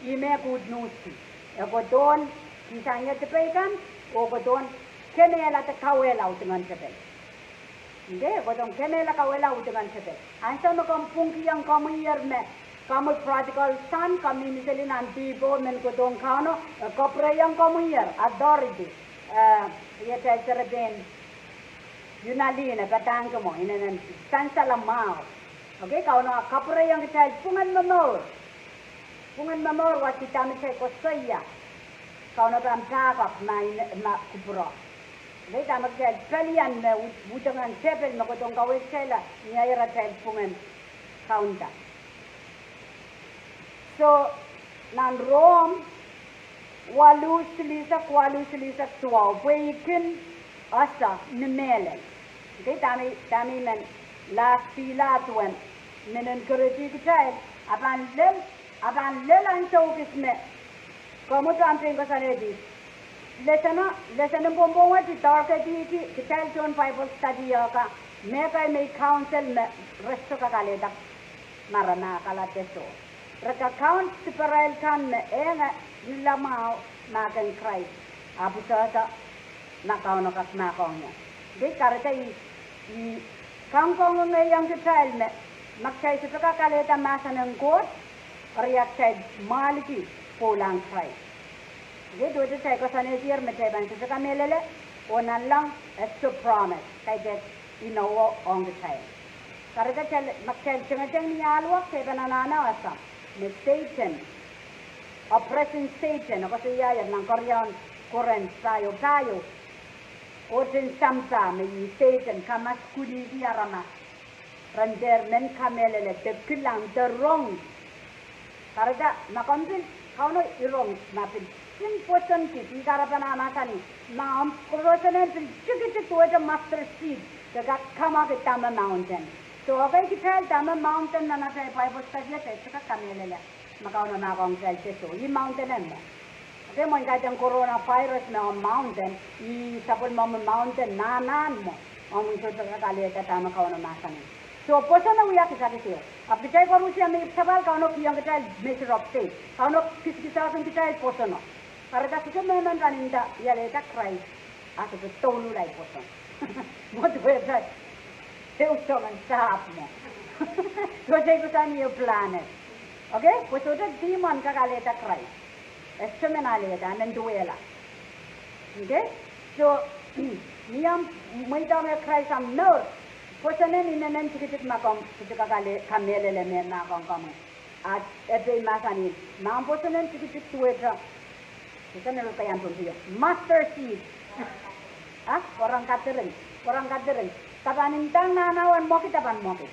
Ih me good news ki. E kohdohn kihsang ie dipei kan, oh kohdohn kemehla de kauwehla udingen tepel. Okay, e kohdohn kemehla kauwehla udingen tepel. Ansou me komw pwungkihong komwi ier me, komwi prodigal son, komw mihmi seli nan dihpo, men kohdohng Kauno, e kapwureiong komwi ier, authority, eh, iet, eh, serepein Unalihn e padahngki mwo, inenen sansal mwahu. Okay, Kauno e kapwureiong kitail pwungen momour. Pwungen momour wa kitail me kitail koasoia, Kauno pahn pahkok ma ine, ma kupwuro. Okay, dahme kitail pelian me u-, udingen tepel me kohdohn kaweid kitailla, ni ahier atail pwungen kaunda. So, nan Rom waluh silihsek, waluh silihsek duwau, pwe I kin ese ni mehlel. Okay, dahme, dahme I men lahsdihla duwen, men encourage kitail, a pahn lel, a pahn lel ansou kis me, komwi pahn pein koasoanehdi. Lesson, lesson en pwongpwong wet I doarkehdi kitail tohn Bible study o ka, me kaimwi counsel me re sohte kak alehda mara ma kalahde soh. Re kak counsel diparail kan me e nge ngilamwahu mahken Krais, ahpw sohte ma Kauno kak mahkohng ie. Dih kahrehda I, I kangoangehiong kitail me, ma kitail sohte kak alehda mahsen en Koht, eri a kitail mwahlikin pwoulahng Krais. Dih duwehte kitail koasoanehdier me kitail pahn sohte kamehlele, oh nanleng e sohte promise, kaidehk inowo ong kitail. Kahrehda kitail, ma kitail tengeteng ni ahl wet, kitail pahn anahne ese me Satan, oppressing Satan, e koasoiaier nan Keriaun Korint pahieu, pahieu, Kohtin sampah me ih Satan, kamas kuliki aramas ren dehr men kamehlele de kilang de rong. Kahrehda ma komw pil, Kauno irong, ma pil, pil pwoson kis, I kahrepen mahsanih, ma omw pwoson en pil tikitik duwehte mustard seed, de kak kamwakid dahme mountain. So, okay, kitail dahme mountain nan atail Bible study, kitail sohte kak kamehlele ma Kauno mahkohng kitail de soh, ih mountain en mwo. Okay, mwein kaidehn coronavirus me omw mountain, ih sapwellimomwi mountain, nahnahn mwo, omw sohte kak alehda dahme Kauno mahsanih. So, pwoson e wia kisakis ehu. Ahpw kitail koarusie me ipwsapahl Kauno kihong kitail measure of faith. Kauno kisakisohkin kitail pwosono. Kahrehda sohte mehmen pahn nda I alehda Krais, a sohte douluhl ahi pwoson. Mwo duwehte ehu soangen sahpw mwo. Sohte I koasoan ie planet. Okay, pwe sohte demon kak alehda Krais. E sohte men alehda, e men duwehla. Okay? So, ni omw mweidohng Krais omw mour, pwoson en inenen tikitik ma komw sohte kak ale, kamehlele me mahkohng komwi. A e pil mahsanih, ma omw pwoson en tikitik duwehte, pwoson en keieu pwon pil, mustard seed. Ah, pworong kadiring, pworong kadiring. Ke pahn ndahng nahnao en mwekid, e pahn mwekid.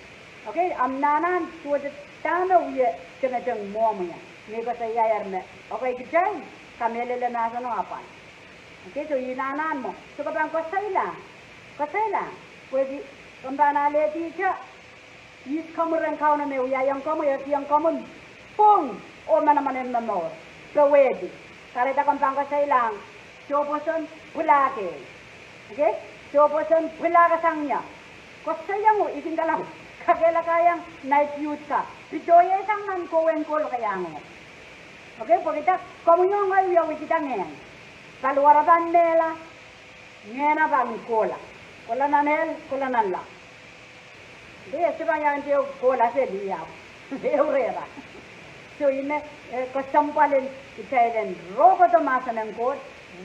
Okay, omw nahnahn duwehte dahme wie tengeteng mwohmw ie. Me I koasoiaier me, okay, kitail kamehlele mahseno apwal. Okay, so ih nahnahn mwo. So ke pahn koasoilahng, koasoilahng. Pwehki komw pahn alehdi te, ihs komwi rehn Kauno me wiahiong komwi, ehukihong komwi pwung oh manaman en momour, powehdi. Kahrehda komw pahn koasoilahng, soh pwoson pwilahk ehu. Okay? Soh pwoson pwilahk sang ie. Koasoiangu, I kin kalap kakehlakaiong night youth ka, pitoiesang nan kohwei en kohl keieu. Okay, pwehkida komwi oh ngehi wie wekida ngehn. Paliwar pahn mehla, ngehn pahn kohla. Kohla nan ehl, kohla nan lahr. Dih, e sohte pahn iang dih kohla seli ia. Ehu rehra. So ih me, eh, kesempwal en kitail en rokohdo mahsen en Koht,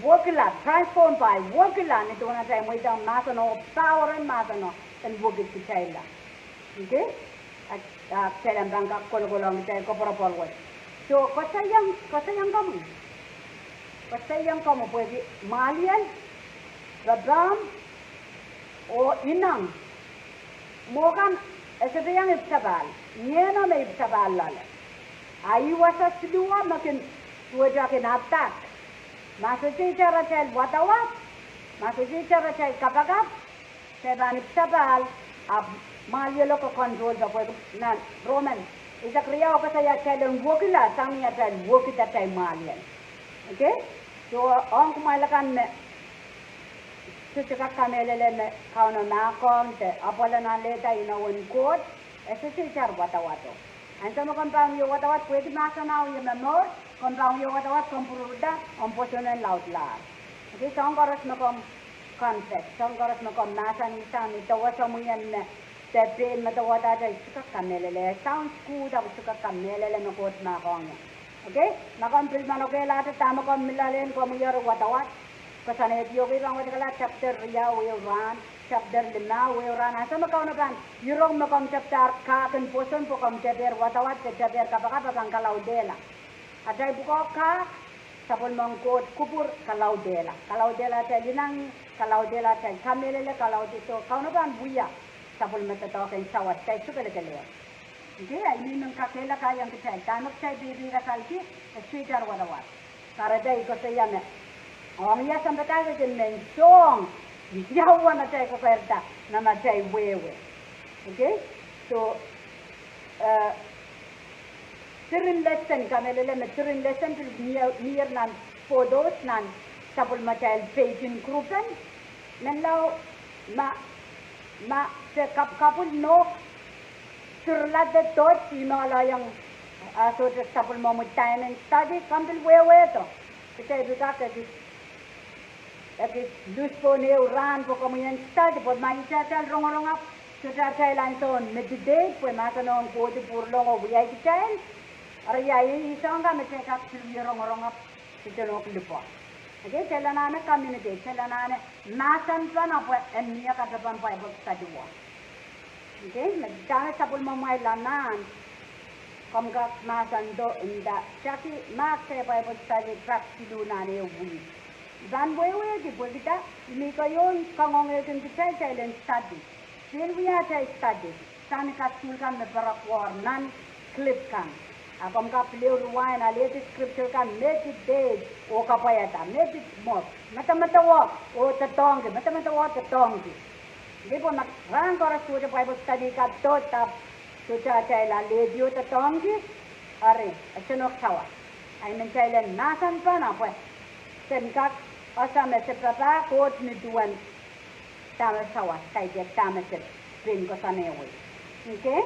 wekila, transform by, wekila, ni duwen atail mweidohng mahseno, power en mahseno, en wekid kitailla. Okay? A, a, kitail en pahn kak kolokolohng kitail koapworopwor wet. So, koasoiong, koasoiong komwi. Koasoiong komwi pwehki mwahliel, papahn, oh ineng, mwo kan e sohte iang ipwsapahl, ngehno me ipwsapahl loale. A ih wasa siluh me kin, duwehte kin attack. Ma sohte itar atail wadawad, ma sohte itar atail kapakap, kitail pahn ipwsapahl, ahpw mwahlielo ke control pahn pwehki nan Roman eisek riau koasoia kitail en wekila sang ni atail wekid atail mwahliel. Okay? So, ong kumwail akan me sohte kak kamehlele me Kauno mahkohng de apwal en alehda inowen Koht, e sohte itar wadawado. Ansou me komw pahn wie wadawad pwehki mahsen ahi me mour, komw pahn wie wadawad komw pwururda omw pwoson en laudlahr. Okay, soahng koaros me komw confess, soahng koaros me komw mahsanih sang ni dewe semwien me, de pein me dewe wadahda, I sohte kak kamehlele, sounds good, ahpw I sohte kak kamehlele me Koht mahkohng ie. Okay, ma komw pil manokehlahte dahme komw loalehng, komwi eri wadawad. Koasoanehdi, okay, pahn wadekala chapter riau ehu rahn, chapter limau ehu rahn, ansou me Kauno pahn irong me komw tepdahr kahk en pwoson pwe komw tepehr wadawad de tepehr kapakap, e pahn kalaudehla. Atail pwukoa kahk, sapwellimen Koht kupwur kalaudehla. Kalaudehla atail ineng, kalaudehla atail kamehlele, kalaudehla, so Kauno pahn wia sapwellime doadoahk en sawas, kitail sukelekelehpw. Okay, a I men kakehlakaiong kitail, dahme kitail pepehm kasalki, e sohte itar wadawad. Kahrehda I koasoia me, ong ia sounpadahk e kin men soang, ia uwen atail kekeirda nan atail wehwe. Okay, so, eh, diren lesen, kamehlele me diren lesen pil mie-, mier nan photos nan sapwellimatail faith en group en. Menlau ma, ma se kapwkapwil nohk, sirla de dot, I men loalehng, ah, sohte sapwellimomwi time en study, komw pil wehwehdo. Kitail pil kak ekis, ekis lus pohn ehu rahn pwe komwi en study, pwe ma ihte atail rongorong ahpw sohte atail ansoun meditate pwe mahsen en Koht pwuralong oh wiahkitail. Eri ia, ih soahng kan me kitail kak pil wie rongorong ahpw sohte nohk lipwoat. Okay, kitail anahne communicate, kitail anahne mahsen pahn ahpw en mie katapan Bible study wet. Okay, me dahme sapwellimomwail anahn, komw kak mahsendo nda, Jackie, ma kitail Bible study pak siluh nan ehu wihk, I pahn wehwehki pwehki da, I men koasoia kangoangehkin kitail, kitail en study. Pein wia atail study sang ni kasukuhl kan me perek wor nan clip kan. A komw kak pil rewind, alehdi scripture kan, meditate oh kapwaiada, medit-, mo-, medemedewe oh doadoahngki, medemedewe doadoahngki. Ih pwe ma rahn koaros sohte Bible study kan dot ahpw sohte atail alehdi oh doadoahngki, eri e sohte nohk sawas. A I men kitail en mahsen pahn ahpw sen kak ese me se papah Koht ni duwen dahme sawas, kaidehk dahme se pein koasoanehwei. Okay?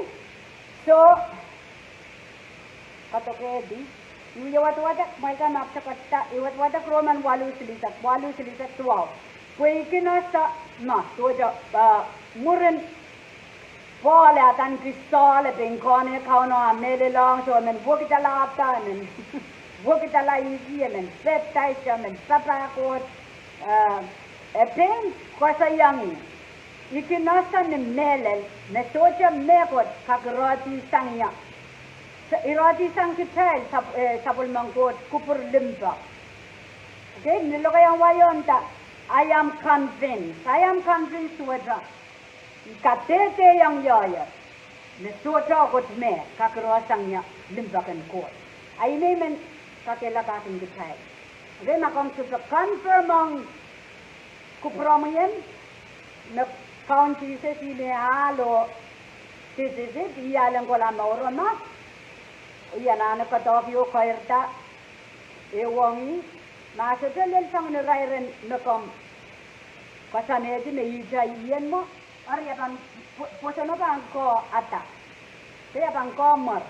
So, kadokehlahte, I wie wadwadek, mwail kan mapw se kak da, I wadwadek Roman waluh silihsek, waluh silihsek duwau. Pwe I kin ese me, sohte, eh, mwurin Pohl e adaneki Sohl, e pein kohn en Kauno, a mehlelohng, so e men wekidala ahda, e men wekidala ihki, e men pepdais, e men papah Koht, eh, e pein koasoiong ih, I kin ese ni mehlel me sohte mehkot kak irehdi sang ie, irehdi sang kitail sap-, eh, sapwellimen Koht kupwur limpoak. Okay, ni lokaiahn wai o e nda, I am convinced, I am convinced, sohte I kadehdehiong ie me sohte mehkot me kak irehdi sang ie limpoak en Koht. A I men kakehlakahkin kitail. Okay, ma komw sohte confirm ong kupwuromwi en me Kaun Sises ih me ahl oh this is it, ih ahl en kohla mour o ma, I anahne koadoahki oh keirda ehu ong ih, ma sohte lel sang ni irair en me komw koasoanehdi me ihte ien mwo, eri e pahn pwo-, pwoson o pahn kohda. Pwe e pahn kohmwer.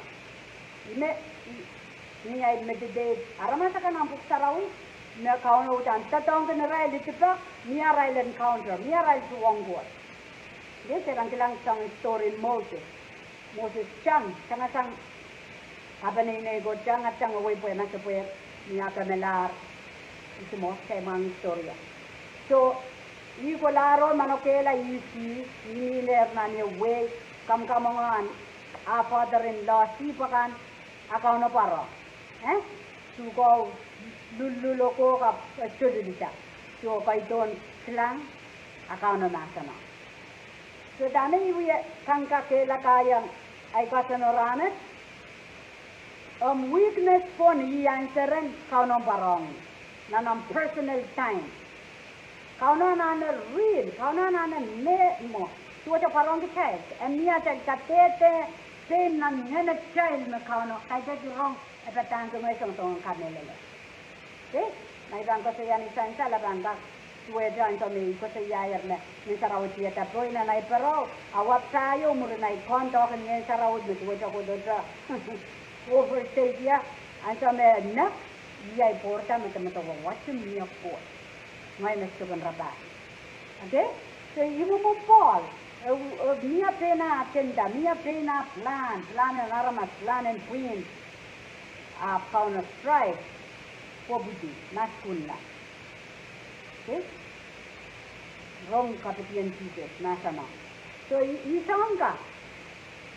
Ih me, ih, ni ahi meditate aramas akan nan Pwuhk Sarawi, me Kauno uhdahn doadoahngki irail, I dipe, mie arail encounter, mie arail tuhwong Koht. Ih se pahn kilang sang story Moses. Moses tang, tangahsang kapeneinei ko, tang, tang, wei pwe ma se pwe ni a kamelahr, ih se mwo kitail mwahngih story o. So, ih kolahro manokehla ih si, ih mihmi nan ie wei, kamwkamwenge ah father-in-law sihpw akan, a Kauno pwarohng. Eh? Tuhke lullul oko ka, eh, tolilda. Tuhke kaidehn kilang, a Kauno mahseno. So dahme I wie kak kakehlakaiong ahi kaseno rahnwet, omw weakness pwon ih answeren Kauno pwarohng nan omw personal time. Kauno anahne real, Kauno anahne mehn mwo. Duwehte pwarohng kitail, e mie atail kadehde pein nan ngehnatail me Kauno kaidehn rong, e padahngki ngehi songosong en kamehlele. Okay? Ma I pahn koasoia ni sansal, a pahn kak duwehte ansou me I koasoiaier me Ngehn Sarawi dieda poi nan ahi pereo, a wapsaio mwurin ahi kondohk en Ngehn Sarawi me duwehte kohdohte overstate ia, ansou me nek, ih ahi pwourda me demedewe wahti mie pwoat. Ngehi me sohte kin rapahki. Okay? So, ih mwomwen Pohl, e, e, mie pein ah agenda, mie pein ah plan, plan en aramas, plan en pwihn, ahpw Kauno strive, pwopwidi, maskul la. Okay? Rong kapitien Sises, mahseno. So, ih, ih soang ka.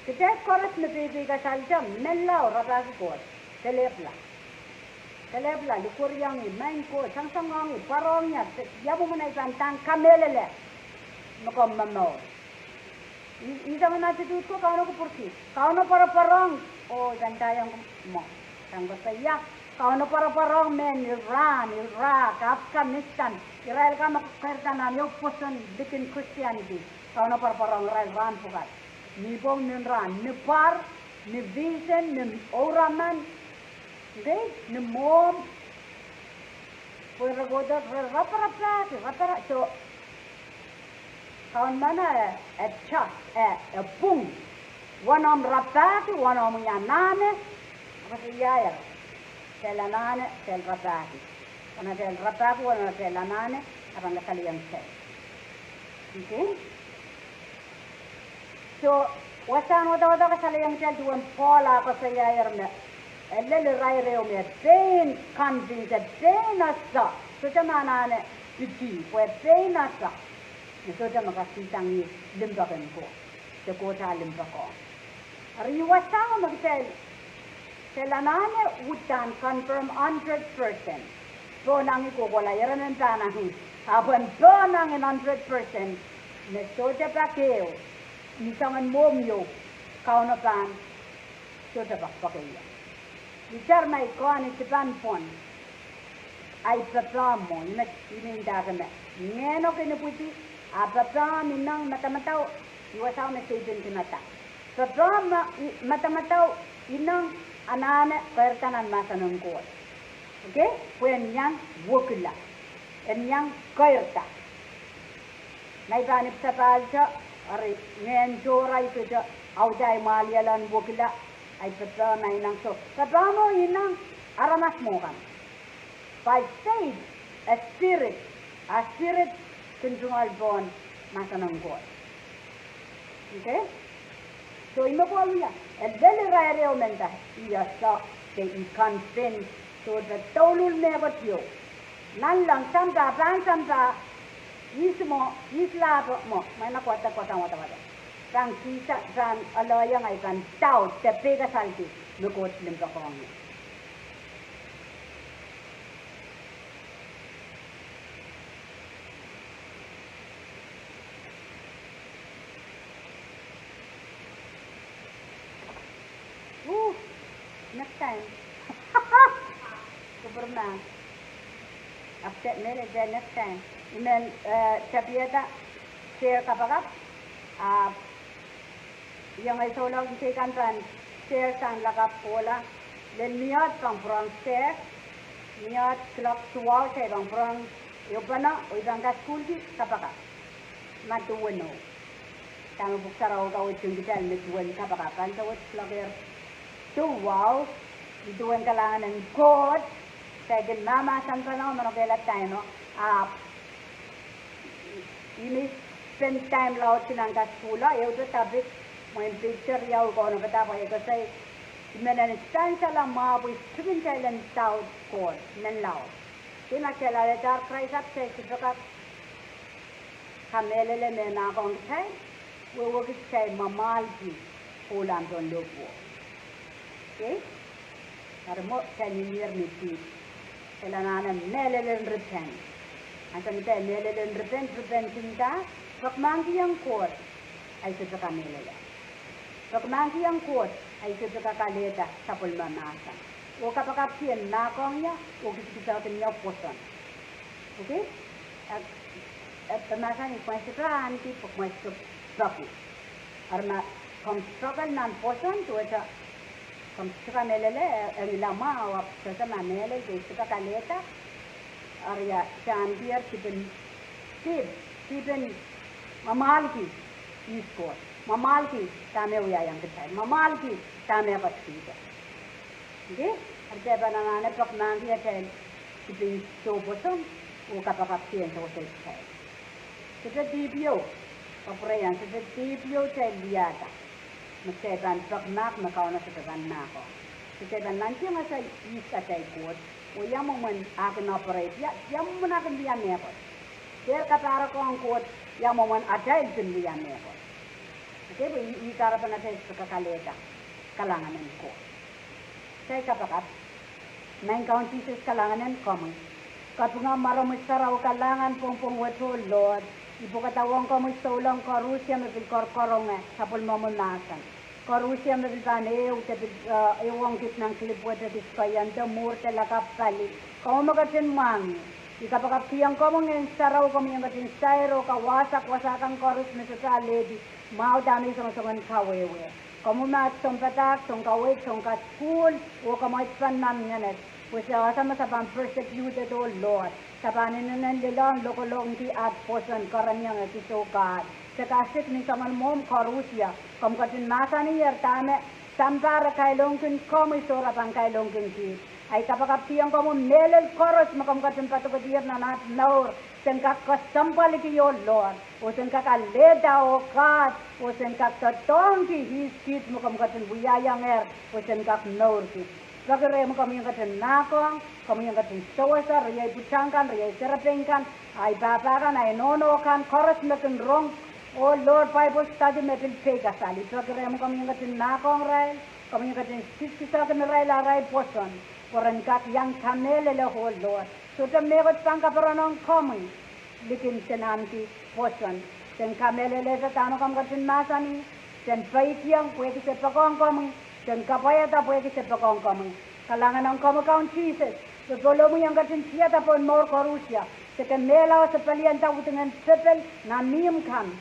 Kitail koaros me peipei kasalehda, menlau rapahki Koht, kelehpwla. Kelehpwla, likwerihong ih, maing Koht, sangsangohng ih, pwarohng ih, ia mwomwen ei pahn dahn kamehlele me komw momour. Ih, ih soangen attitude ko Kauno kupwurki. Kauno pwaropwarohng, oh, I pahn ndaiong mwo. Pahn koasoia, Kauno pwaropwarohng mehn Iran, Iraq, Afghanistan, irail ka me keirda nan ehu pwoson likin Christianity. Kauno pwaropwarohng irail rahn pwukat. Ni pwong, ni rahn, ni pwar, ni vision, ni ouraman, okay, ni mwomw. Pwe re kohdo, re raparapahki, rapara, so, Kaun meno e, e just, e, e pwung. Wenihmw rapahki, wenihmw anahne, koasoiaier. Kitail anahne, kitail rapahki. Wenihmw kitail rapahki, wenihmw kitail anahne, a pahn kasalehiong kitail. Okay? So, wasahn wadawad kasalehiong kitail duwen Pohl ah koasoiaier me, e lel irair ehu me pein convince, pein ese, sohte me anahne pidi, pwe pein ese. Me sohte me kasihsang ih limpoak en Koht, de Koht ah limpoak. Eri wasao me kitail, kitail anahne uhdahn confirm hundred percent. Pohnangih kohkohla, ire men pahnangih. Ahpw en pohnangih hundred percent, me sohte pak ehu, ni soangen mwomw ieu, Kauno pahn sohte pak pak ehu. Itar ma I kohn I dipan pwon, ahi pepehm mwo, I men, I men ndahki me, ngehno kin ipwidi, a pepehm ineng madamadau, ih wasao me Sehdan kin attack. Pepehm me, i, madamadau ineng anahne keirda nan mahsen en Koht. Okay? Pwe en iang wekila. En iang keirda. Ngehi pahn ipwsapahlda, eri ngehn tohra I sohte audahi mwahliel en wekila, ahi pepehm me ineng, so, pepehm mwo ineng aramas mwo kan. By faith, a spirit, a spirit kin tungoal pohn mahsen en Koht. Okay? So, I me kohwia, e lel irair ehu me nda, I ese, de I convince, sohte douluhl mehkot ieu. Nanleng sampah, pahn sampah, ihs mwo, ihs lahpo mwo, mwein koda, koda, koda, koda. Pahn kihsang, pahn aloiong ahi pahn doubt, de peikasalki, me Koht limpoakohng ie. Ooh, next time. Kupwur ma. Ahpw mehlel de next time. I men, eh, tapiada share kapakap. Ah, iang ei souleng kei kan pahn share sang lakapw kohla. Lel miohd pahn pwurehng share. Miohd clock duwau kei pahn pwurehng ehu pene, oh I pahn kasukuhlki kapakap. Ma duwen o. Dahme Pwuhk Sarawi kaweidkin kitail me duwen kapakap, pahn duwen clock ehr duwau, I duwen kalahngan en Koht, kitail kin mahmahsen pene, meno kehla time o, ahpw I men spend time laud kin nan kasukuhla, ehute topic, mwein picture ieu I kaunopada pwe I koasoi, I men en sansal mwahu pwe I pil kin kitail en doubt Koht, men laud. Kei ma kitail alehdahr Krais ahpw kitail sohte kak kamehlele me mahkohng kitail, wehwehki kitail mwamwahlki kohlahn pohn lohpwuo. Okay? Eri mwo kitail mihmier ni dihp, kitail anahne mehlel en repent. Ansou me kitail mehlel en repent, repent nda, pekimahkihong Koht, ahi sohte kamehlele. Pekimahkihong Koht, ahi sohte kakalehda sapwellime mahsen. Oh kapakapki en mahkohng ie, oh kisakisakin ie pwoson. Okay? E, e, e mahsanih, kumwail sohte ahneki pwe kumwail sohte peki. Eri ma komw struggle nan pwoson, duwehte komw sohte kamehlele, e, e ngilamwahu, ahpw sohte ma mehlel, de sohte kalehda. Eri ia, kitail en dihpen, dihp, dihpen mwamwahlki ihs Koht. Mwamwahlki dahme wiahiong kitail. Mwamwahlki dahme e ketikihdo. Okay? Eri kitail pahn anahne pekimahkihong atail dihpin soupwoson, oh kapakapki en sewese kitail. Sohte dihp ieu, kapwurehiong, sohte dihp ieu kitail wiahda me kitail pahn pekimahk me Kauno sohte pahn mahkohng. Kitail pahn nantihong atail ihs atail Koht, oh ia mwomwen e kin operate, ia, ia mwomwen e kin wia mehkot. Dehr kapahrek ong Koht, ia mwomwen atail kin wia mehkot. Okay, pwe ih, ih kahrepen atail sohte kakalehda kalahngan en Koht. Kitail kapakap. Maing Kaun Sises, kalahngan en komwi. Kapinga mwaromwi sarawi, kalahngan pwongpwong wet, oh Lord. I pwekada ong komwi souleng koarusie me pil korkoronge sapwellimomwi mahsen. Koarusie me pil pahn ehu de pil, eh, ehuong kit nan kilip wet, de kis koahiek, de mwuhr, de lakapw pali. Komwi me ketin mwahngih. I kapakapkihong komwi Ngehn Sarawi, komwi en ketin sair oh kawasa wasa kan koaros me sohte alehdi mwahu dahme I songosong en kawehwe. Komwi me at sounpadahk, sounkaweid, sounkasukuhl, oh kamwaid pahn nan ngehn wet. Pwe se ese me se pahn persecuted, oh Lord. Se pahn inenen lelohng lokolongki at pwoson, kereniong ekis, oh God. Se kasik ni soangen mwohmw koarusie. Komw ketin mahsaniher dahme sampah re kailongkin komwi, soh re pahn kailongkin kiht. Ahi kapakapkihong komwi mehlel koaros me komw ketin poadokidier nan at mour. Sen kak kesempwaliki, oh Lord. Oh sen kak alehda, oh God. Oh sen kak doadoahngki ihs kiht me komw ketin wiahiongehr. Oh sen kak mourki. Peki rehmw komwi en ketin mahkohng, komwi en ketin sewese, riei pwutak kan, riei serepein kan, ahi pahpa kan, ahi nohno kan, koaros me kin rong, oh Lord, Bible study me pil peikasal. I peki rehmw komwi en ketin mahkohng irail, komwi en ketin kisakisakin irail arail pwoson, pwe ren kak iang kamehlele, oh Lord. Sohte mehkot pahn kaperen ong komwi. Likin sen ahneki pwoson. Sen kamehlelehte dahme komw ketin mahsanih. Sen peikiong pwehki se poakohng komwi. Sen kapwaiada pwehki se poakohng komwi. Kalahngan ong komwi Kaun Sises. Popohlomwi en ketin tiada pohn mour koarusie. Se kemehla oh se pelianda wudingen tepel nan ihmw kan.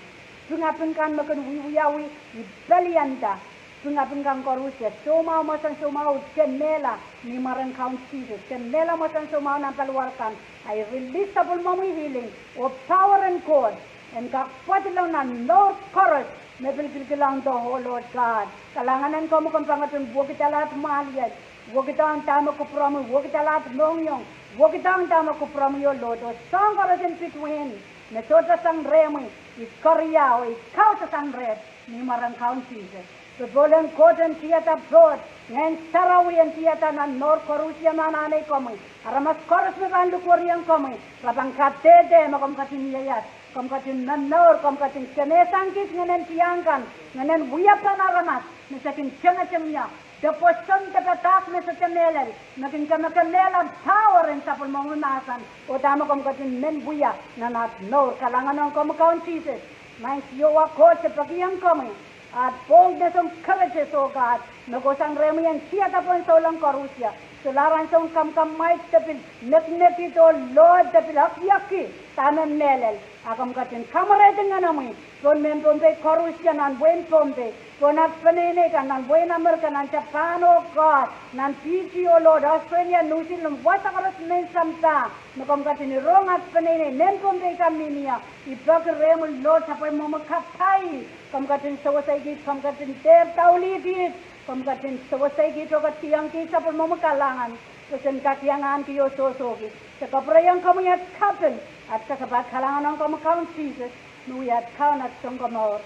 Pingaping kan me kin wiewiawi, I pelianda. Pingaping kan koarusie, soumwahu, mwomwen soumwahu, kemehla ni mwaren Kaun Sises. Kemehla mwomwen soumwahu nan paliwar kan. I release sapwellimomwi healing oh power en Koht en kak pwadilong nan mour koaros me pil kilkilohngdo, oh Lord God. Kalahngan en komwi, komw pahn ketin wekidala at mwahliel. Wekidahng dahme kupwuromwi, wekidala at mohngiong. Wekidahng dahme kupwuromwi, oh Lord. Oh soahng koaros in between me sohte sang rehmwi, I koaros oh I kausasang reh ni mwaren Kaun Sises. Popohl en Koht en tiada pwoud, Ngehn Sarawi en tiada nan mour koarusie me anahne komwi. Aramas koaros me pahn likwerihong komwi, re pahn kadehde me komw ketin ieias, komw ketin momour, komw ketin kemehsang kis ngehnen tiahk kan, ngehnen wiepen aramas me se kin tengeteng ie, de pwoson de padahk me sohte mehlel, me kin kemekemehla power en sapwellimomwi mahsen, oh dahme komw ketin men wia nan at mour. Kalahngan ong komwi Kaun Sises. Maing Siohwa Koht, se pekihong komwi at boldness and courage, oh God, me kohsang rehmwi en tiada pohn souleng koarusie. Solahr ansou en kamwkamwid de pil neknekid, oh Lord, de pil ekiekki dahme mehlel. A komw ketin kamwerehdi Ngehnomwi pohn mehn Pohnpei koarusie, nan wehin Pohnpei, pohn at peneinei kan nan wehin Amerika, nan Japan, oh God, nan Fiji, oh Lord, Australia, New Zealand, wasa koaros mehn sampah me komw ketin rong at peneinei, mehn Pohnpei kan mihmi ie. I peki rehmw Lord, sapwellimomwi kapai, komw ketin sewesei kiht, komw ketin dehr daulih kiht, komw ketin sewesei kiht oh ketikihong kiht, sapwellimomwi kalahngan, pwe sen kak iang ahneki oh sohsohki. Se kapwurehiong komwi at kaping, at kasapahl, kalahngan ong komwi Kaun Sises, me wia at Kaun, at Sounkomour.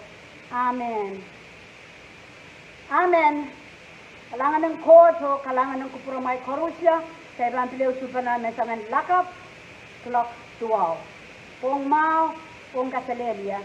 Amen. Amen. Kalahngan en Koht oh kalahngan en kupwuromwail koarusie. Kitail pahn pil ehu suhpene me soangen lakapw, clock duwau. Pwong mwahu, pwong kaselehlie.